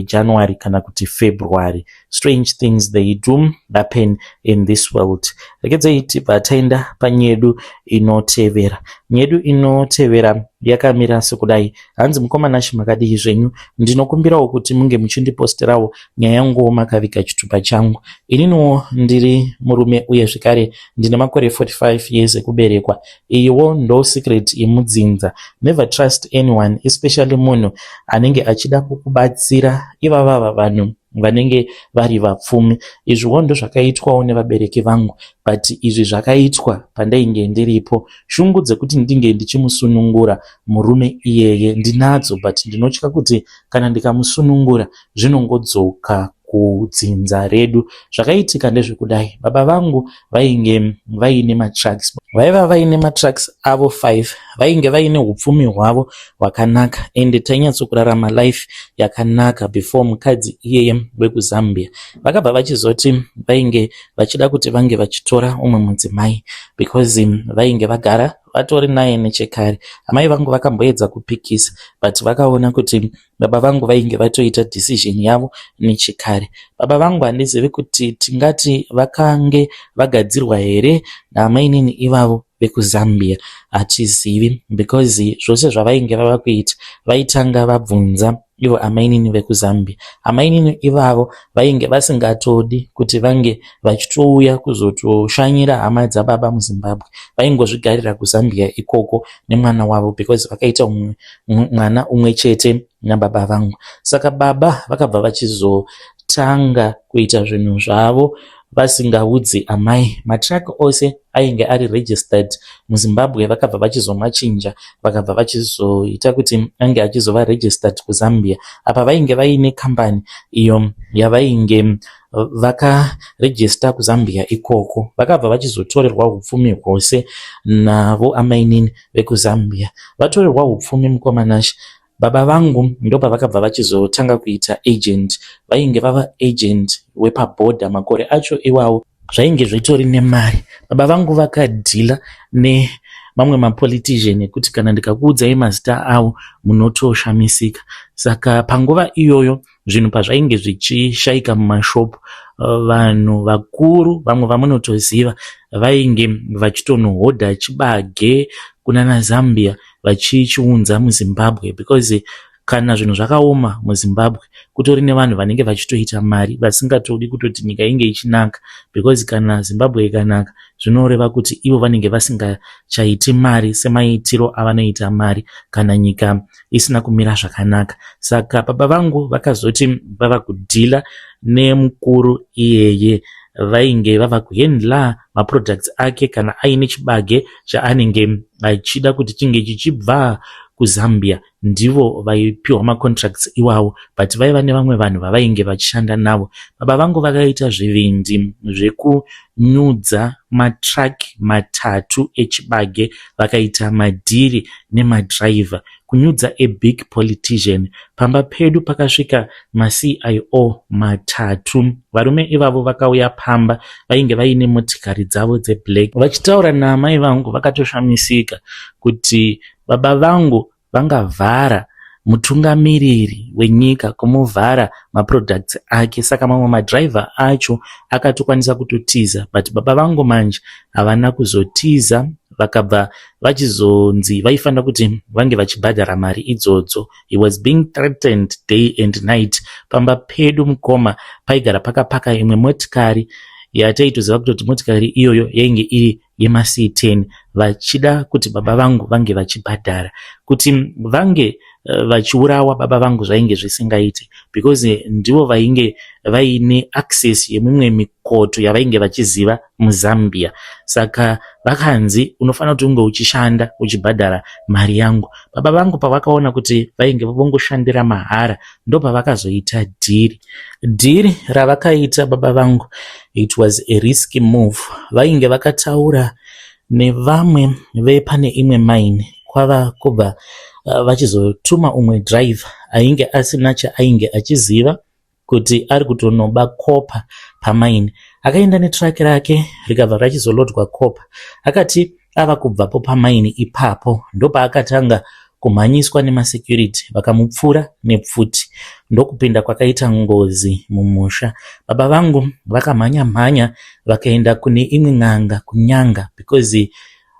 [SPEAKER 1] January kana kuti February. Strange things, they do happen in this world. Regedzei tibva taenda panyedu inotevera. Nyedu inotevera yakamira sekudai. Hanzi, "Mukoma Nashe, makadii zvenyu? Ndinokumbirawo kuti munge muchindiposterawo nyaya yanguwo makaviga chitupa changu. Ininiwo ndiri murume uye zvekare ndine makore 45 years ekuberekwa. Iyiwo ndo secret yemudzinza. Never trust anyone, especially munhu anenge achida kukubatsira, ivavava vanhu vanenge vari vapfumi. Izviwo ndozvakaitwawo nevabereki vangu, but izvi zvakaitwa pandainge ndiripo. Shungu dzekuti ndinge ndichimusunungura murume iyeye ndinadzo, but ndinotya kuti kana ndikamusunungura zvinongodzoka kudzinza redu. Zvakaitika ndezvekudai: baba vangu vainge vaine matrucks, vaiva vaine matrucks avo 5, vainge vaine upfumi hwavo hwakanaka, ende tainyatsokurarama life yakanaka before mukadzi iyeye wekuZambia. Vakabva vachizoti vainge vachida kuti vange vachitora umwe mudzimai because vainge vagara vatori naye nechekare. Amai vangu vakamboedza kupikisa, but vakaona kuti baba vangu vainge vatoita decision yavo nechekare. Baba vangu handizivi kuti tingati vakange vagadzirwa here naamainini ivavo vekuZambia, hatizivi, because zvose zvavainge vava kuita vaitanga vabvunza ivo amainini vekuZambia. Amainini ivavo vainge vasingatodi kuti vange vachitouya kuzotoshanyira hama dzababa muZimbabwe. Vaingozvigarira kuZambia ikoko nemwana wavo because vakaita mwana umwe chete nababa vangu. Saka baba vakabva vachizotanga kuita zvinhu zvavo. Vasingaudzi amai. Matruck ose ainge ari registered muZimbabwe vakabva vachizomachinja, vakabva vachizoita kuti ange achizova registered kuZambia. Apa vainge vaine kambani iyo yavainge vakarejista kuZambia ikoko. Vakabva vachizotorerwa upfumi hwose navo amainini vekuZambia. Vatorerwa upfumi, mukoma Nashe, baba vangu ndopavakabva vachizotanga kuita agent. Vainge vava agent wepabhodha. Makore acho iwawo zvainge zvitori nemari. Baba vangu vakadeala nemamwe mapolitician ekuti kana ndikakuudzai mazita avo munotoshamisika. Saka panguva iyoyo zvinhu pazvainge zvichishayika mumashopu, vanhu vakuru vamwe vamunotoziva vainge vachitonohodha chibage kunana Zambia vachichiunza muZimbabwe, because kana zvinhu zvakaoma muZimbabwe kutori nevanhu vanenge vachitoita mari vasingatodi kutoti nyika inge ichinaka, because kana Zimbabwe ikanaka zvinoreva kuti ivo vanenge vasingachaiti mari semaitiro avanoita mari kana nyika isina kumira zvakanaka. Saka baba vangu vakazoti vava kudeala nemukuru iyeye, vainge vava kuhandla maproducts ake. Kana aine chibage chaanenge achida kuti chinge chichibva kuZambia, ndivo vaipiwa macontracts iwawo, but vaiva nevamwe vanhu vavainge vachishanda navo. Baba vangu vakaita zvivindi zvekunyudza matruck matatu echibage. Vakaita madhiri nemadhiraivha kunyudza a big politician. Pamba pedu pakasvika maCIO matatu. Varume ivavo vakauya pamba vainge vaine motikari dzavo dzeblack. Vachitaura naamai vangu, vakatoshamisika kuti baba vangu vangavhara mutungamiriri wenyika, kumuvhara maproducts ake. Saka mamwe madhiraivha acho akatokwanisa kutotiza, but baba vangu manje havana kuzotiza. Vakabva vachizonzi vaifanira kuti vange vachibhadhara mari idzodzo. He was being threatened day and night. Pamba pedu, mukoma, paigara pakapaka imwe motikari yataitoziva kutoti motikari iyoyo yainge iri yemaC10, vachida kuti baba vangu vange vachibhadhara. Kuti vange vachiurawa baba vangu zvainge zvisingaiti, because ndivo vainge vaine access yemimwe mikoto yavainge vachiziva muZambia. Saka vakanzi, "Unofanira kuti unge uchishanda uchibhadhara mari yangu." Baba vangu pavakaona kuti vainge vongoshandira mahara, ndopavakazoita dhiri. Dhiri ravakaita baba vangu, it was a risky move. Vainge vakataura nevamwe vepane imwe mine, kwava kubva vachizotuma umwe driver ainge asina chaainge achiziva kuti ari kutonoba copper pamine. Akaenda netruck rake, rikabva rachizolodwa copper. Akati ava kubvapo pamine ipapo, ndopaakatanga kumhanyiswa nemasecurity, vakamupfura nepfuti, ndokupinda kwakaita ngozi mumusha. Baba vangu vakamhanya mhanya vakaenda kune imwe n'anga kuNyanga, because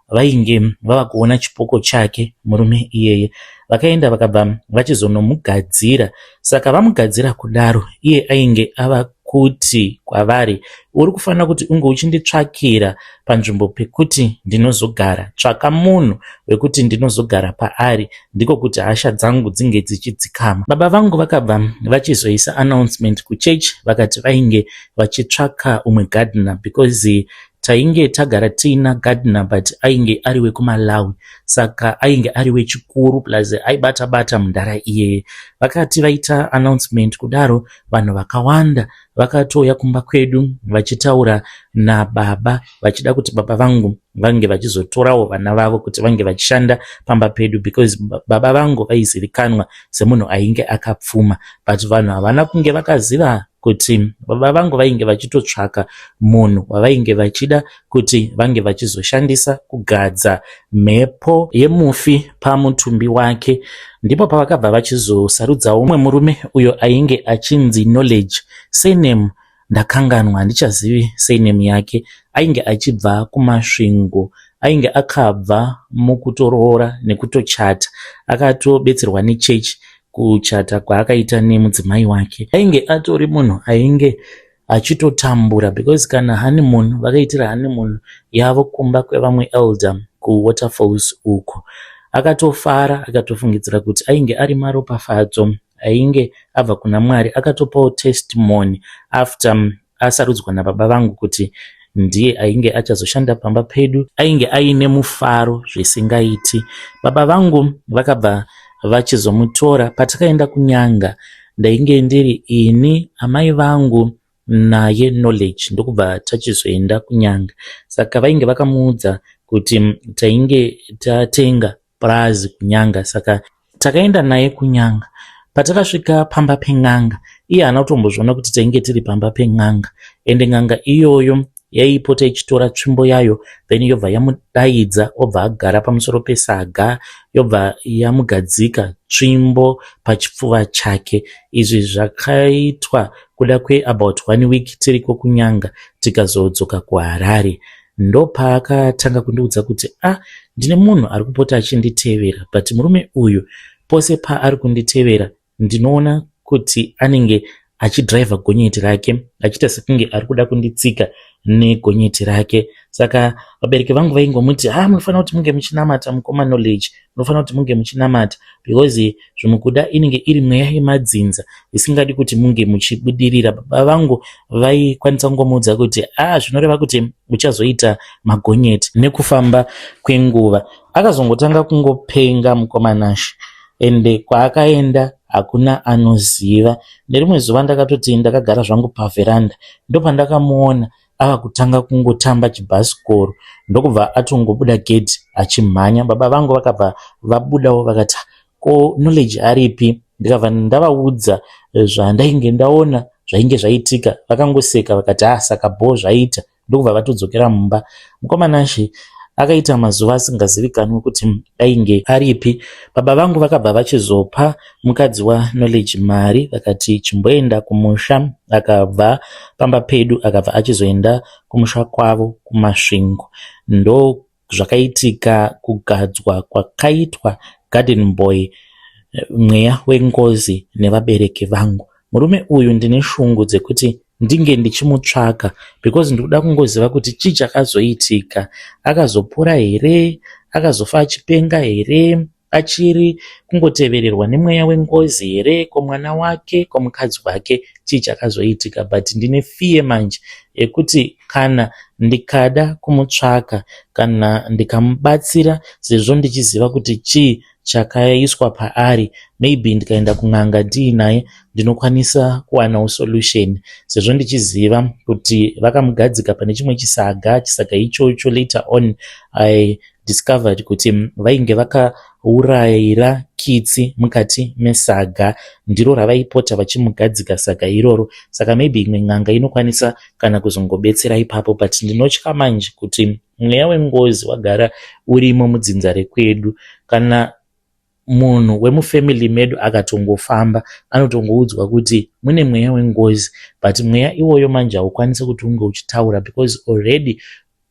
[SPEAKER 1] vainge vava kuona chipoko chake murume iyeye. Vakaenda, vakabva vachizonomugadzira. Saka vamugadzira kudaro, iye ainge ava kuti kwavari, "Uri kufanira kuti unge uchinditsvakira panzvimbo pekuti ndinozogara. Tsvaka munhu wekuti ndinozogara paari, ndiko kuti hasha dzangu dzinge dzichidzikama." Baba vangu vakabva vachizoisa announcement kuchechi, vakati vainge vachitsvaka umwe gardener, because tainge tagara tiina gardener, but ainge ari wekuMalawi, saka ainge ari wechikuru, plus aibata bata mundara iyeye. Vakati vaita announcement kudaro, vanhu vakawanda vakatouya kumba kwedu vachitaura nababa, vachida kuti baba vangu vange vachizotorawo vana vavo kuti vange vachishanda pamba pedu, because baba vangu vaizivikanwa semunhu ainge akapfuma. But vanhu havana kunge vakaziva kuti baba vangu vainge vachitotsvaka munhu wavainge vachida kuti vange vachizoshandisa kugadza mhepo yemufi pamutumbi wake. Ndipo pavakabva vachizosarudza umwe murume uyo ainge achinzi Knowledge, surname ndakanganwa, handichazivi surname yake. Ainge achibva kuMasvingo. Ainge akabva mukutoroora nekutochata, akatobetserwa nechechi kuchata kwaakaita nemudzimai wake. Ainge atori munhu ainge achitotambura, because kana honeymoon, vakaitira honeymoon yavo kumba kwevamwe elder kuWaterfalls uko. Akatofara, akatofungidzira kuti ainge ari maropafadzo ainge abva kuna Mwari. Akatopawo testimony after. asarudzwa nababa vangu kuti ndiye ainge achazoshanda pamba pedu ainge aine mufaro zvisingaiti. Baba vangu vakabva vachizomutora patakaenda kunyanga ndainge ndiri ini amai vangu naye Knowledge ndokubva tachizoenda kunyanga saka vainge vakamuudza kuti tainge tatenga purazi kunyanga saka takaenda naye kunyanga patakasvika pamba pen'anga iye haana kutombozviona kuti tainge tiri pamba pen'anga ende n'anga iyoyo yaipota ichitora tsvimbo yayo then yobva yamudaidza obva agara pamusoro pesaga yobva yamugadzika tsvimbo pachipfuva chake izvi zvakaitwa kuda kweabout one week tiriko kunyanga tikazodzoka kuHarare ndopaakatanga kundiudza kuti ah ndine munhu ari kupota achinditevera but murume uyu pose paari kunditevera ndinoona kuti anenge achidhiraivha gonyeti rake achiita sekunge ari kuda kunditsika negonyeti rake saka vabereki vangu vaingomuti ha ah, munofanira kuti munge muchinamata mukoma Knowledge munofanira kuti munge muchinamata because zvimwe kuda inenge iri mweya yemadzinza isingadi kuti munge muchibudirira baba vangu vaikwanisa kungomuudza kuti a ah, zvinoreva kuti uchazoita magonyeti nekufamba kwenguva akazongotanga kungopenga mukoma Nashe ende kwaakaenda hakuna anoziva nerimwe zuva ndakatoti ndakagara zvangu pavheranda ndopandakamuona ava kutanga kungotamba chibhasikoro ndokubva atongobuda gedhi achimhanya baba vangu vakabva vabudawo vakati ko Knowledge aripi ndikabva ndavaudza zvandainge ndaona zvainge zvaitika vakangoseka vakati ah saka bho zvaita ndokubva vatodzokera mumba mukoma Nashe akaita mazuva asingazivikanwi kuti ainge aripi baba vangu vakabva vachizopa mukadzi waKnowledge mari vakati chimboenda kumusha akabva pamba pedu akabva achizoenda kumusha kwavo kuMasvingo ndo zvakaitika kugadzwa kwakaitwa garden boy mweya wengozi nevabereki vangu murume uyu ndine shungu dzekuti ndinge ndichimutsvaka because ndikuda kungoziva kuti chii chakazoitika akazopora here akazofa achipenga here achiri kungotevererwa nemweya wengozi here komwana wake komukadzi wake chii chakazoitika but ndine fear manje yekuti kana ndikada kumutsvaka kana ndikamubatsira sezvo ndichiziva kuti chii chakaiswa paari maybe ndikaenda kun'anga ndiinaye ndinokwanisa kuwanawo solution sezvo ndichiziva kuti vakamugadzika pane chimwe chisaga chisaga ichocho later on I discovered kuti vainge vakaurayira kitsi mukati mesaga ndiro ravaipota vachimugadzika saga iroro saka maybe imwe n'anga inokwanisa kana kuzongobetsera ipapo but ndinotya manje kuti mweya wengozi wagara urimo mudzinza rekwedu kana munhu wemufamily medu akatongofamba anotongoudzwa kuti mune mweya wengozi but mweya iwoyo manje haukwanisi kuti unge uchitaura because already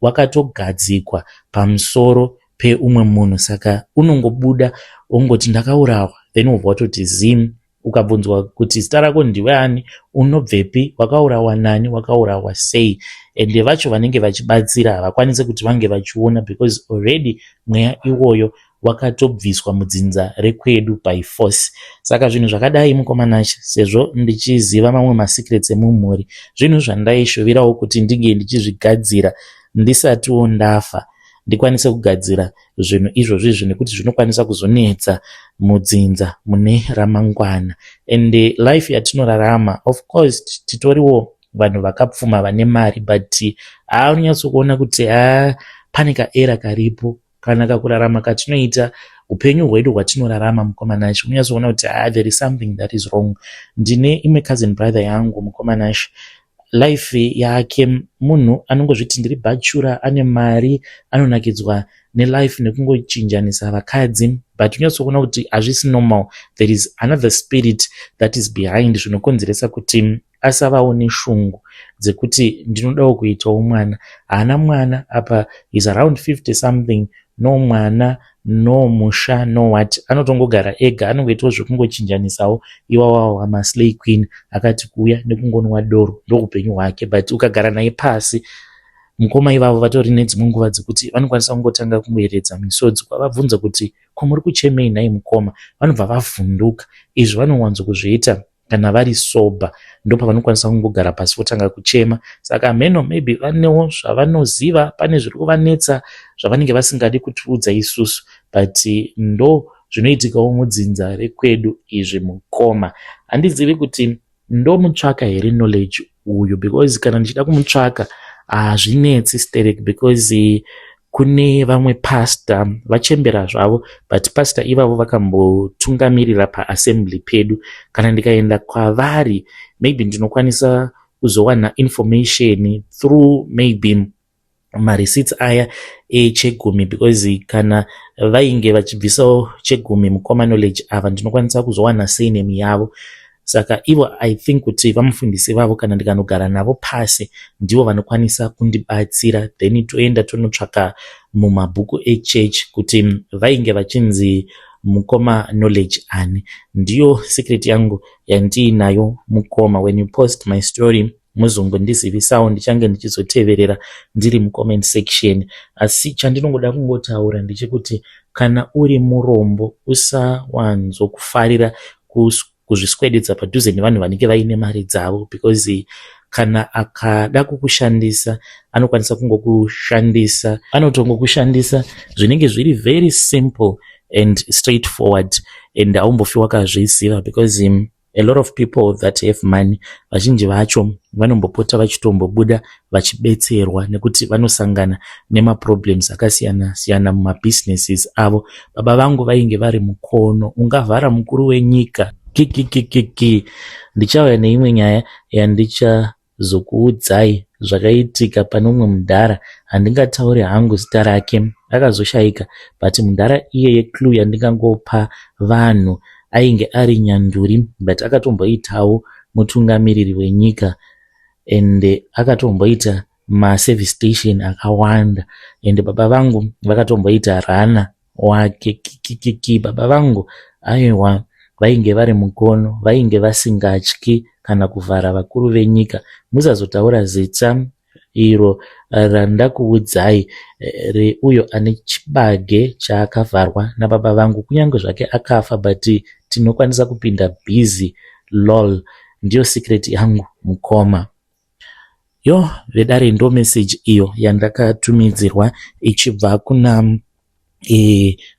[SPEAKER 1] wakatogadzikwa pamusoro peumwe munhu saka unongobuda wongoti ndakaurawa then wobva watoti zim ukabvunzwa kuti zita rako ndiwe ani unobvepi wakaurawa nani wakaurawa sei ende vacho vanenge vachibatsira havakwanisi kuti vange vachiona because already mweya iwoyo wakatobviswa mudzinza rekwedu by force saka zvinhu zvakadai mukoma Nashe sezvo ndichiziva mamwe masecrets emumhuri zvinhu zvandaishuvirawo kuti ndinge ndichizvigadzira ndisatiwo ndafa ndikwanise kugadzira zvinhu izvozvo izvi nekuti zvinokwanisa kuzonetsa mudzinza mune ramangwana and life yatinorarama of course titoriwo vanhu vakapfuma vane mari but haunonyatsokuona kuti ha pane kaerror karipo kana kakurarama katinoita upenyu hwedu hwatinorarama mukoma Nashe unonyatsoona kuti ah, there is something that is wrong ndine imwe cousin brother yangu mukoma Nashe life yake munhu anongozviti ndiri bachelor ane mari anonakidzwa nelife nekungochinjanisa vakadzi but unyatsokuona kuti hazvisi normal there is another spirit that is behind zvinokonzeresa kuti asavawo neshungu dzekuti ndinodawo kuitawo mwana haana mwana apa is around 50 something no mwana no musha no what anotongogara ega anongoitawo zvekungochinjanisawo iwawawo maslay queen akati kuuya nekungonwa doro ndokupenyu hwake but ukagara naye pasi mukoma ivavo vatori nedzimwe nguva dzekuti vanokwanisa kungotanga kungoeredza misodzi kwavabvunza kuti ko muri kuchemei nhai mukoma vanobva vavhunduka izvi vanowanzo kuzviita. Kana vari sober, ndopavanokwanisa kungogara pasi votanga kuchema. Saka hameno, maybe vanewo zvavanoziva, pane zviri kuvanetsa zvavanenge vasingadi kutiudza isusu, but ndo zvinoitikawo mudzinza rekwedu izvi, mukoma. Handizivi kuti ndomutsvaka here Knowledge uyu, because kana ndichida kumutsvaka hazvinetsi sterek, because kune vamwe pastor vachembera zvavo, but pastor ivavo vakambotungamirira paassembly pedu. Kana ndikaenda kwavari, maybe ndinokwanisa kuzowana information through maybe mareceipts aya echegumi, because kana vainge vachibvisawo chegumi, mukoma Knowledge ava, ndinokwanisa kuzowana surname yavo. Saka ivo, I think kuti vamufundisi vavo, kana ndikanogara navo pasi, ndivo vanokwanisa kundibatsira. Then toenda tonotsvaka mumabhuku echechi kuti vainge vachinzi mukoma Knowledge ani. Ndiyo secret yangu yandiinayo, mukoma. When you post my story, muzongondizivisawo, ndichange ndichizoteverera ndiri mucomment section. Asi chandinongoda kungotaura ndechekuti kana uri murombo, usawanzokufarira kuzviswededza padhuze nevanhu vanenge vaine mari dzavo, because kana akada kukushandisa, anokwanisa kungokushandisa, anotongokushandisa zvinenge zviri very simple and straightforward, and haumbofi wakazviziva, because a lot of people that have money, vazhinji vacho vanombopota vachitombobuda vachibetserwa nekuti vanosangana nemaproblems akasiyana siyana mumabhizinesis avo. Baba vangu vainge vari mukono ungavhara mukuru wenyika kikikikiki. Ndichauya neimwe nyaya yandichazokuudzai zvakaitika pane umwe mudhara. Handingatauri hangu zita rake, akazoshayika, but mudhara iyeye, clue yandingangopa vanhu, ainge ari nyanduri, but akatomboitawo mutungamiriri wenyika and akatomboita maservice station akawanda, and baba vangu vakatomboita runner wake. Kikikiki, baba vangu aiwa, vainge vari mukono, vainge vasingatyi kana kuvhara vakuru venyika. Musazotaura zita iro randakuudzai reuyo ane chibage chaakavharwa nababa vangu. Kunyange zvake akafa, but tinokwanisa kupinda busy, lol. Ndiyo secret yangu, mukoma. Yo vedare, ndo message iyo yandakatumidzirwa ichibva kuna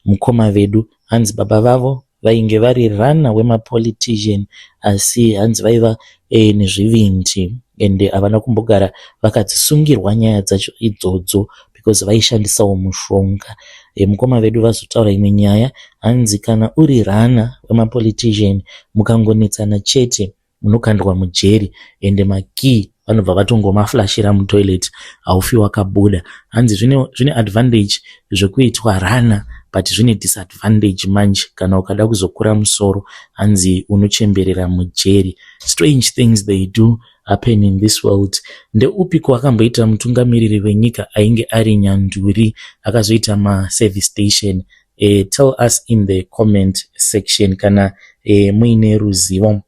[SPEAKER 1] mukoma vedu. Hanzi baba vavo vainge vari runner wemapolitician, asi hanzi vaiva nezvivindi ende havana kumbogara vakadzisungirwa nyaya dzacho idzodzo, because vaishandisawo mushonga. Mukoma vedu vazotaura imwe nyaya. Hanzi kana uri runner wemapolitician, mukangonetsana chete, munokandwa mujeri, ende makey vanobva vatongomaflashira mutoilet, haufi wakabuda. Hanzi zvine advantage zvekuitwa runner, but zvine disadvantage manje kana ukada kuzokura musoro, hanzi unochemberera mujeri. Strange things, they do happen in this world. Ndeupiko akamboita mutungamiriri wenyika ainge ari nyanduri, akazoita maservice station? Tell us in the comment section kana muine ruzivo.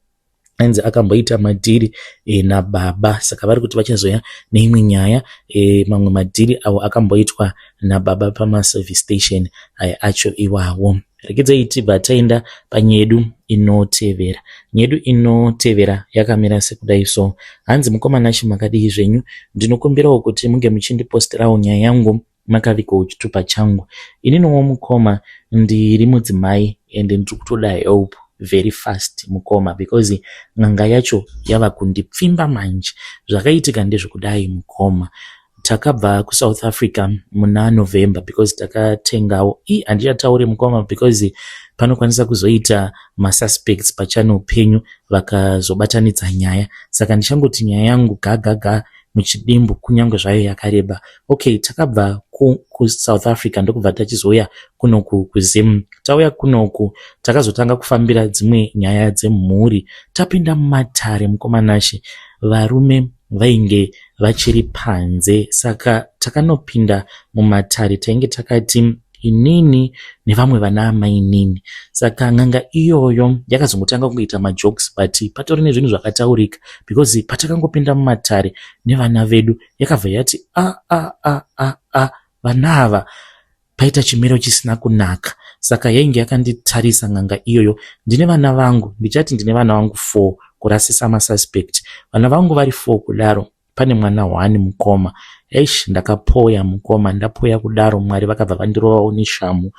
[SPEAKER 1] Anzi akamboita madhiri nababa, saka vari kuti vachazoya neimwe nyaya, mamwe madhiri avo akamboitwa nababa pamaservice station aya acho iwawo. Regedzai tibva taenda panyedu inotevera. Nyedu inotevera yakamira sekudai so. Hanzi, "Mukoma Nashe, makadii zvenyu? Ndinokumbirawo kuti munge muchindipostirawo nyaya yangu makavigawo chitupa changu. Ininiwo mukoma, ndiri mudzimai ende ndiri kutoda help very fast, mukoma, because n'anga yacho yava kundipfimba manje. Zvakaitika ndezvekudai, mukoma. Takabva kuSouth Africa muna November because takatengawo i handichatauri, mukoma, because panokwanisa kuzoita masuspects pachannel penyu vakazobatanidza nyaya, saka ndichangoti nyaya yangu gagaga muchidimbu, kunyange zvayo yakareba. Okay, takabva kuSouth Africa, ndokubva tachizouya kunoku kuZim. Tauya kunoku, takazotanga kufambira dzimwe nyaya dzemhuri. Tapinda mumatare, mukoma Nashe, varume vainge vachiri panze, saka takanopinda mumatare, tainge takati inini nevamwe vana amainini. Saka n'anga iyoyo yakazongotanga kungoita majokes, but patori nezvinhu zvakataurika, because patakangopinda mumatare nevana vedu, yakabva yati, 'A a a a a, vana ava, paita chimiro chisina kunaka.' Saka yainge yakanditarisa n'anga iyoyo. Ndine vana vangu, ndichati ndine vana vangu 4. Kurasisa masuspect. Vana vangu vari 4 kudaro, pane mwana 1 mukoma. Eish, ndakapoya mukoma. Ndapoya kudaro, Mwari vakabva vandirovawo neshamu.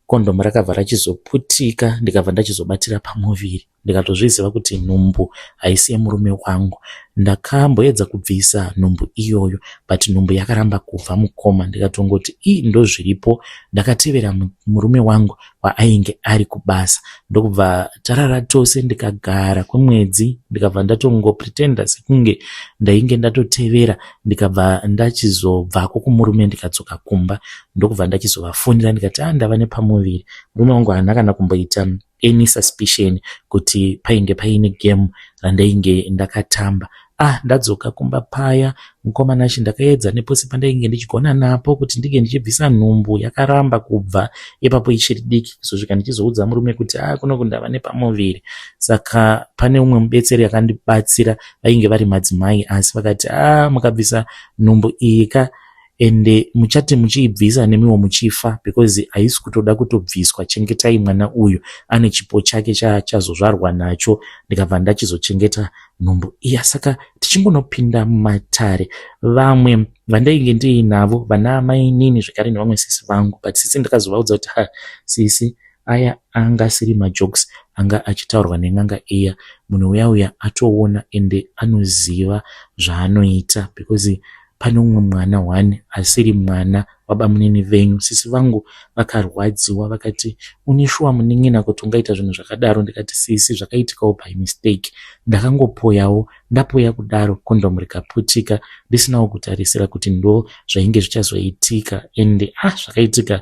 [SPEAKER 1] Kondomu rakabva rachizoputika, ndikabva ndachizobatira pamuviri. Ndikatozviziva kuti nhumbu haisi yemurume wangu. Ndakamboedza kubvisa nhumbu iyoyo, but nhumbu yakaramba kubva mukoma. Ndikatongoti ii, ndozviripo. Ndakatevera murume wangu kwaainge ari kubasa, ndokubva tarara tose. Ndikagara kwemwedzi, ndikabva ndatongo pretenda sekunge ndainge ndatotevera. Ndikabva ndachizobvako kumurume, ndikadzoka kumba, ndokubva ndachizovafonera. Ndikati, "A, ndava nepamuviri." Murume wangu haana kana kumboita any suspicion kuti painge paine game randainge ndakatamba. Ah, ndadzoka kumba paya mukoma Nashi, ndakaedza nepose pandainge ndichigona napo kuti ndinge ndichibvisa nhumbu. Yakaramba kubva ipapo, ichiri diki. Kuzosvika ndichizoudza murume kuti, "A, ah, kunoku ndava nepamuviri." Saka pane umwe mubetseri akandibatsira, vainge vari madzimai, asi vakati, "A, ah, mukabvisa nhumbu iyi ka, ende muchati muchiibvisa nemiwo muchifa, because haisi kutoda kutobviswa. Chengetai mwana uyu, ane chipo chake chaachazozvarwa nacho." Ndikabva ndachizochengeta nhumbu iya. Saka tichingonopinda mumatare, vamwe vandainge ndiinavo, vana amainini zvekare nevamwe sisi vangu, but sisi ndakazovaudza kuti, "Ha, sisi, aya anga asiri majokes anga achitaurwa nen'anga iya. Munhu uya uya atoona, ende anoziva zvaanoita, because pane umwe mwana one asiri mwana wabamunini venyu." Sisi vangu vakarwadziwa, vakati, "Une shuwa munin'ina kuti ungaita zvinhu zvakadaro?" Ndikati, "Sisi, zvakaitikawo by mistake. Ndakangopoyawo. Ndapoya kudaro, kondomu rikaputika, ndisinawo kutarisira kuti ndo zvainge zvichazoitika." Ende ah, zvakaitika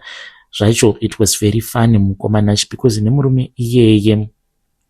[SPEAKER 1] zvacho, it was very funny mukoma Nashi, because nemurume iyeye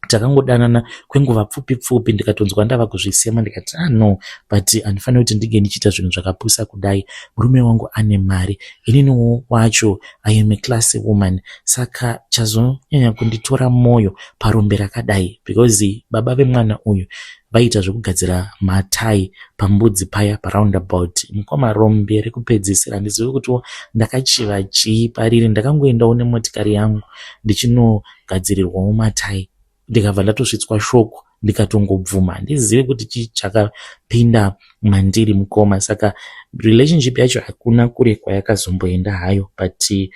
[SPEAKER 1] takangodanana kwenguva pfupi pfupi. Ndikatonzwa ndava kuzvisema. Ndikati, "Ah, no, but handifaniri kuti ndinge ndichiita zvinhu zvakapusa kudai. Murume wangu ane mari, ininiwo wacho I am a classy woman." Saka chazonyanya kunditora mwoyo parombe rakadai, because baba vemwana uyu vaita zvekugadzira matai pambudzi paya paroundabout. Mukoma, rombe rekupedzisira. Handizivi kutiwo ndakachiva chii pariri. Ndakangoendawo nemotikari yangu ndichinogadzirirwawo matai, ndikabva ndatosvitswa shoko, ndikatongobvuma. Handizivi kuti chii chakapinda mandiri mukoma. Saka relationship yacho hakuna kure kwayakazomboenda hayo, but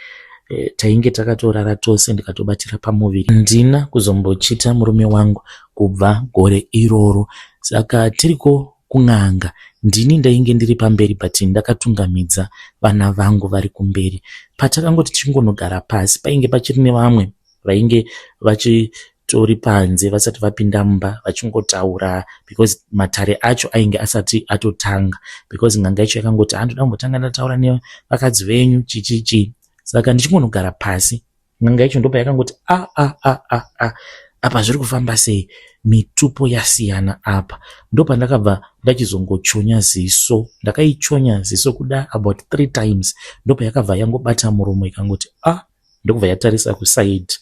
[SPEAKER 1] tainge takatorara tose, ndikatobatira pamuviri. Handina kuzombochita murume wangu kubva gore iroro. Saka tiriko kun'anga, ndini ndainge ndiri pamberi, but ndakatungamidza vana vangu vari kumberi. Patakangoti tichingonogara pasi, painge pachiri nevamwe vainge vachitori panze vasati vapinda mumba, vachingotaura, because matare acho ainge asati atotanga, because n'anga yacho yakangoti, "Handoda kumbotanga ndataura nevakadzi venyu, chichichi." Saka ndichingonogara pasi, n'anga yacho ndopa yakangoti, "A a a a a, apa zviri kufamba sei? Mitupo yasiyana apa." Ndopandakabva ndachizongochonya ziso. Ndakaichonya ziso kuda about three times, ndopayakabva yangobata muromo, ikangoti, "A," ndokubva yatarisa kuside.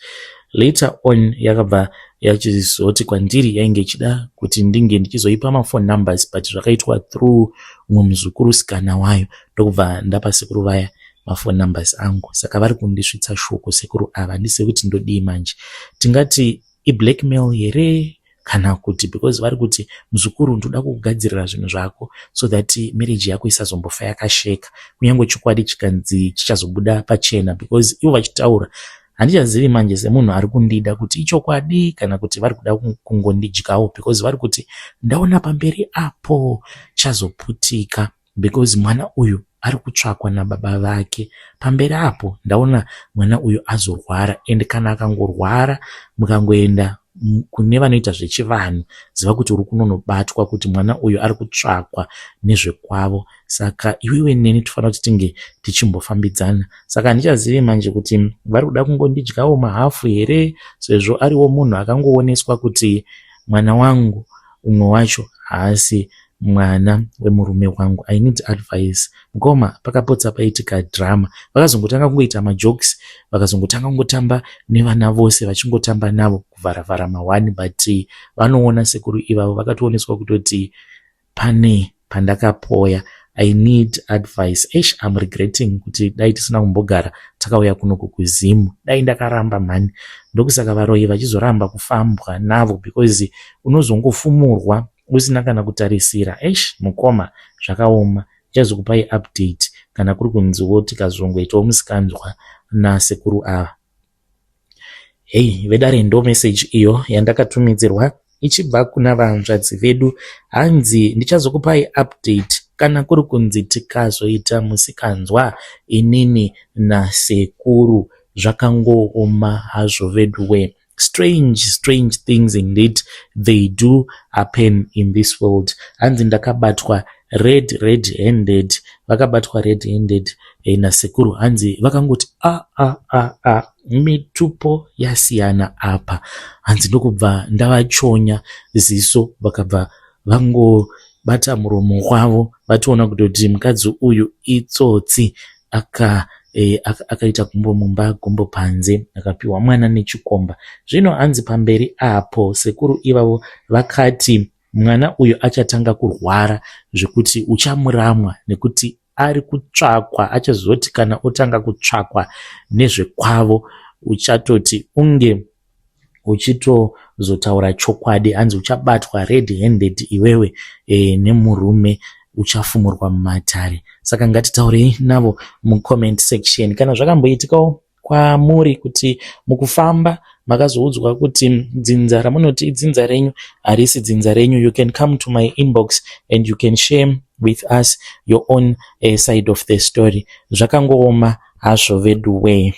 [SPEAKER 1] Later on yakabva yachizoti kwandiri yainge ichida kuti ndinge ndichizoipa maphone numbers, but zvakaitwa through umwe muzukurusikana wayo. Ndokubva ndapa sekuru vaya maphone numbers angu. Saka vari kundisvitsa shoko sekuru ava. Handisivi kuti ndodii manje. Tingati iblackmail here kana kuti? Because vari kuti, "Muzukuru, ndoda kukugadzirira zvinhu zvako so that marriage yako isazombofa yakasheka, kunyange chokwadi chikanzi chichazobuda pachena." Because ivo vachitaura, handichazivi manje semunhu ari kundida kuti ichokwadi kana kuti vari kuda kungondidyawo, because vari kuti, "Ndaona pamberi apo chazoputika, because mwana uyu ari kutsvakwa nababa vake. Pamberi apo ndaona mwana uyu azorwara, and kana akangorwara, mukangoenda kune vanoita zvechivanhu, ziva kuti uri kunonobatwa, kuti mwana uyu ari kutsvakwa nezvekwavo. Saka iwewe neni tofanira kuti tinge tichimbofambidzana." Saka handichazivi manje kuti vari kuda kungondidyawo mahafu here, sezvo ariwo munhu akangooneswa kuti mwana wangu umwe wacho haasi mwana wemurume wangu. I need advice mukoma. Pakapotsa paitika drama. Vakazongotanga kungoita majokes, vakazongotanga kungotamba nevana vose, vachingotamba navo kuvharavhara mahwani, but vanoona sekuru ivavo vakatooneswa kutoti pane pandakapoya. I need advice. Eish, I'm regretting kuti dai tisina kumbogara takauya kunoku kuZimu. Dai ndakaramba mhani. Ndokusaka varoyi vachizoramba kufambwa navo, because unozongofumurwa usina kana kutarisira. Eish, mukoma, zvakaoma. Ndichazokupai update kana kuri kunziwo tikazongoitawo musikanzwa nasekuru ava. Hei vedare, ndo message iyo yandakatumidzirwa ichibva kuna vanzvadzi vedu. Hanzi ndichazokupai update kana kuri kunzi tikazoita musikanzwa inini nasekuru. Zvakangooma hazvo veduwe. Strange, strange things indeed, they do happen in this world. Hanzi ndakabatwa red handed. Vakabatwa red handed nasekuru. Hanzi vakangoti, "A a a a, mitupo yasiyana apa." Hanzi ndokubva ndavachonya ziso, vakabva vangobata muromo wavo, vatoona kutoti mukadzi uyu itsotsi. Akaita gumbo mumba, gumbo panze, akapiwa mwana nechikomba. Zvino hanzi pamberi apo sekuru ivavo vakati mwana uyu achatanga kurwara zvekuti uchamuramwa nekuti ari kutsvakwa. Achazoti kana otanga kutsvakwa nezvekwavo, uchatoti unge uchitozotaura chokwadi. Hanzi uchabatwa red handed iwewe nemurume, uchafumurwa mumatare. Saka ngatitaurei navo mucomment section kana zvakamboitikawo kwamuri kuti mukufamba makazoudzwa kuti dzinza ramunoti idzinza renyu harisi dzinza renyu. You can come to my inbox and you can share with us your own side of the story. Zvakangooma hazvo vedu wee.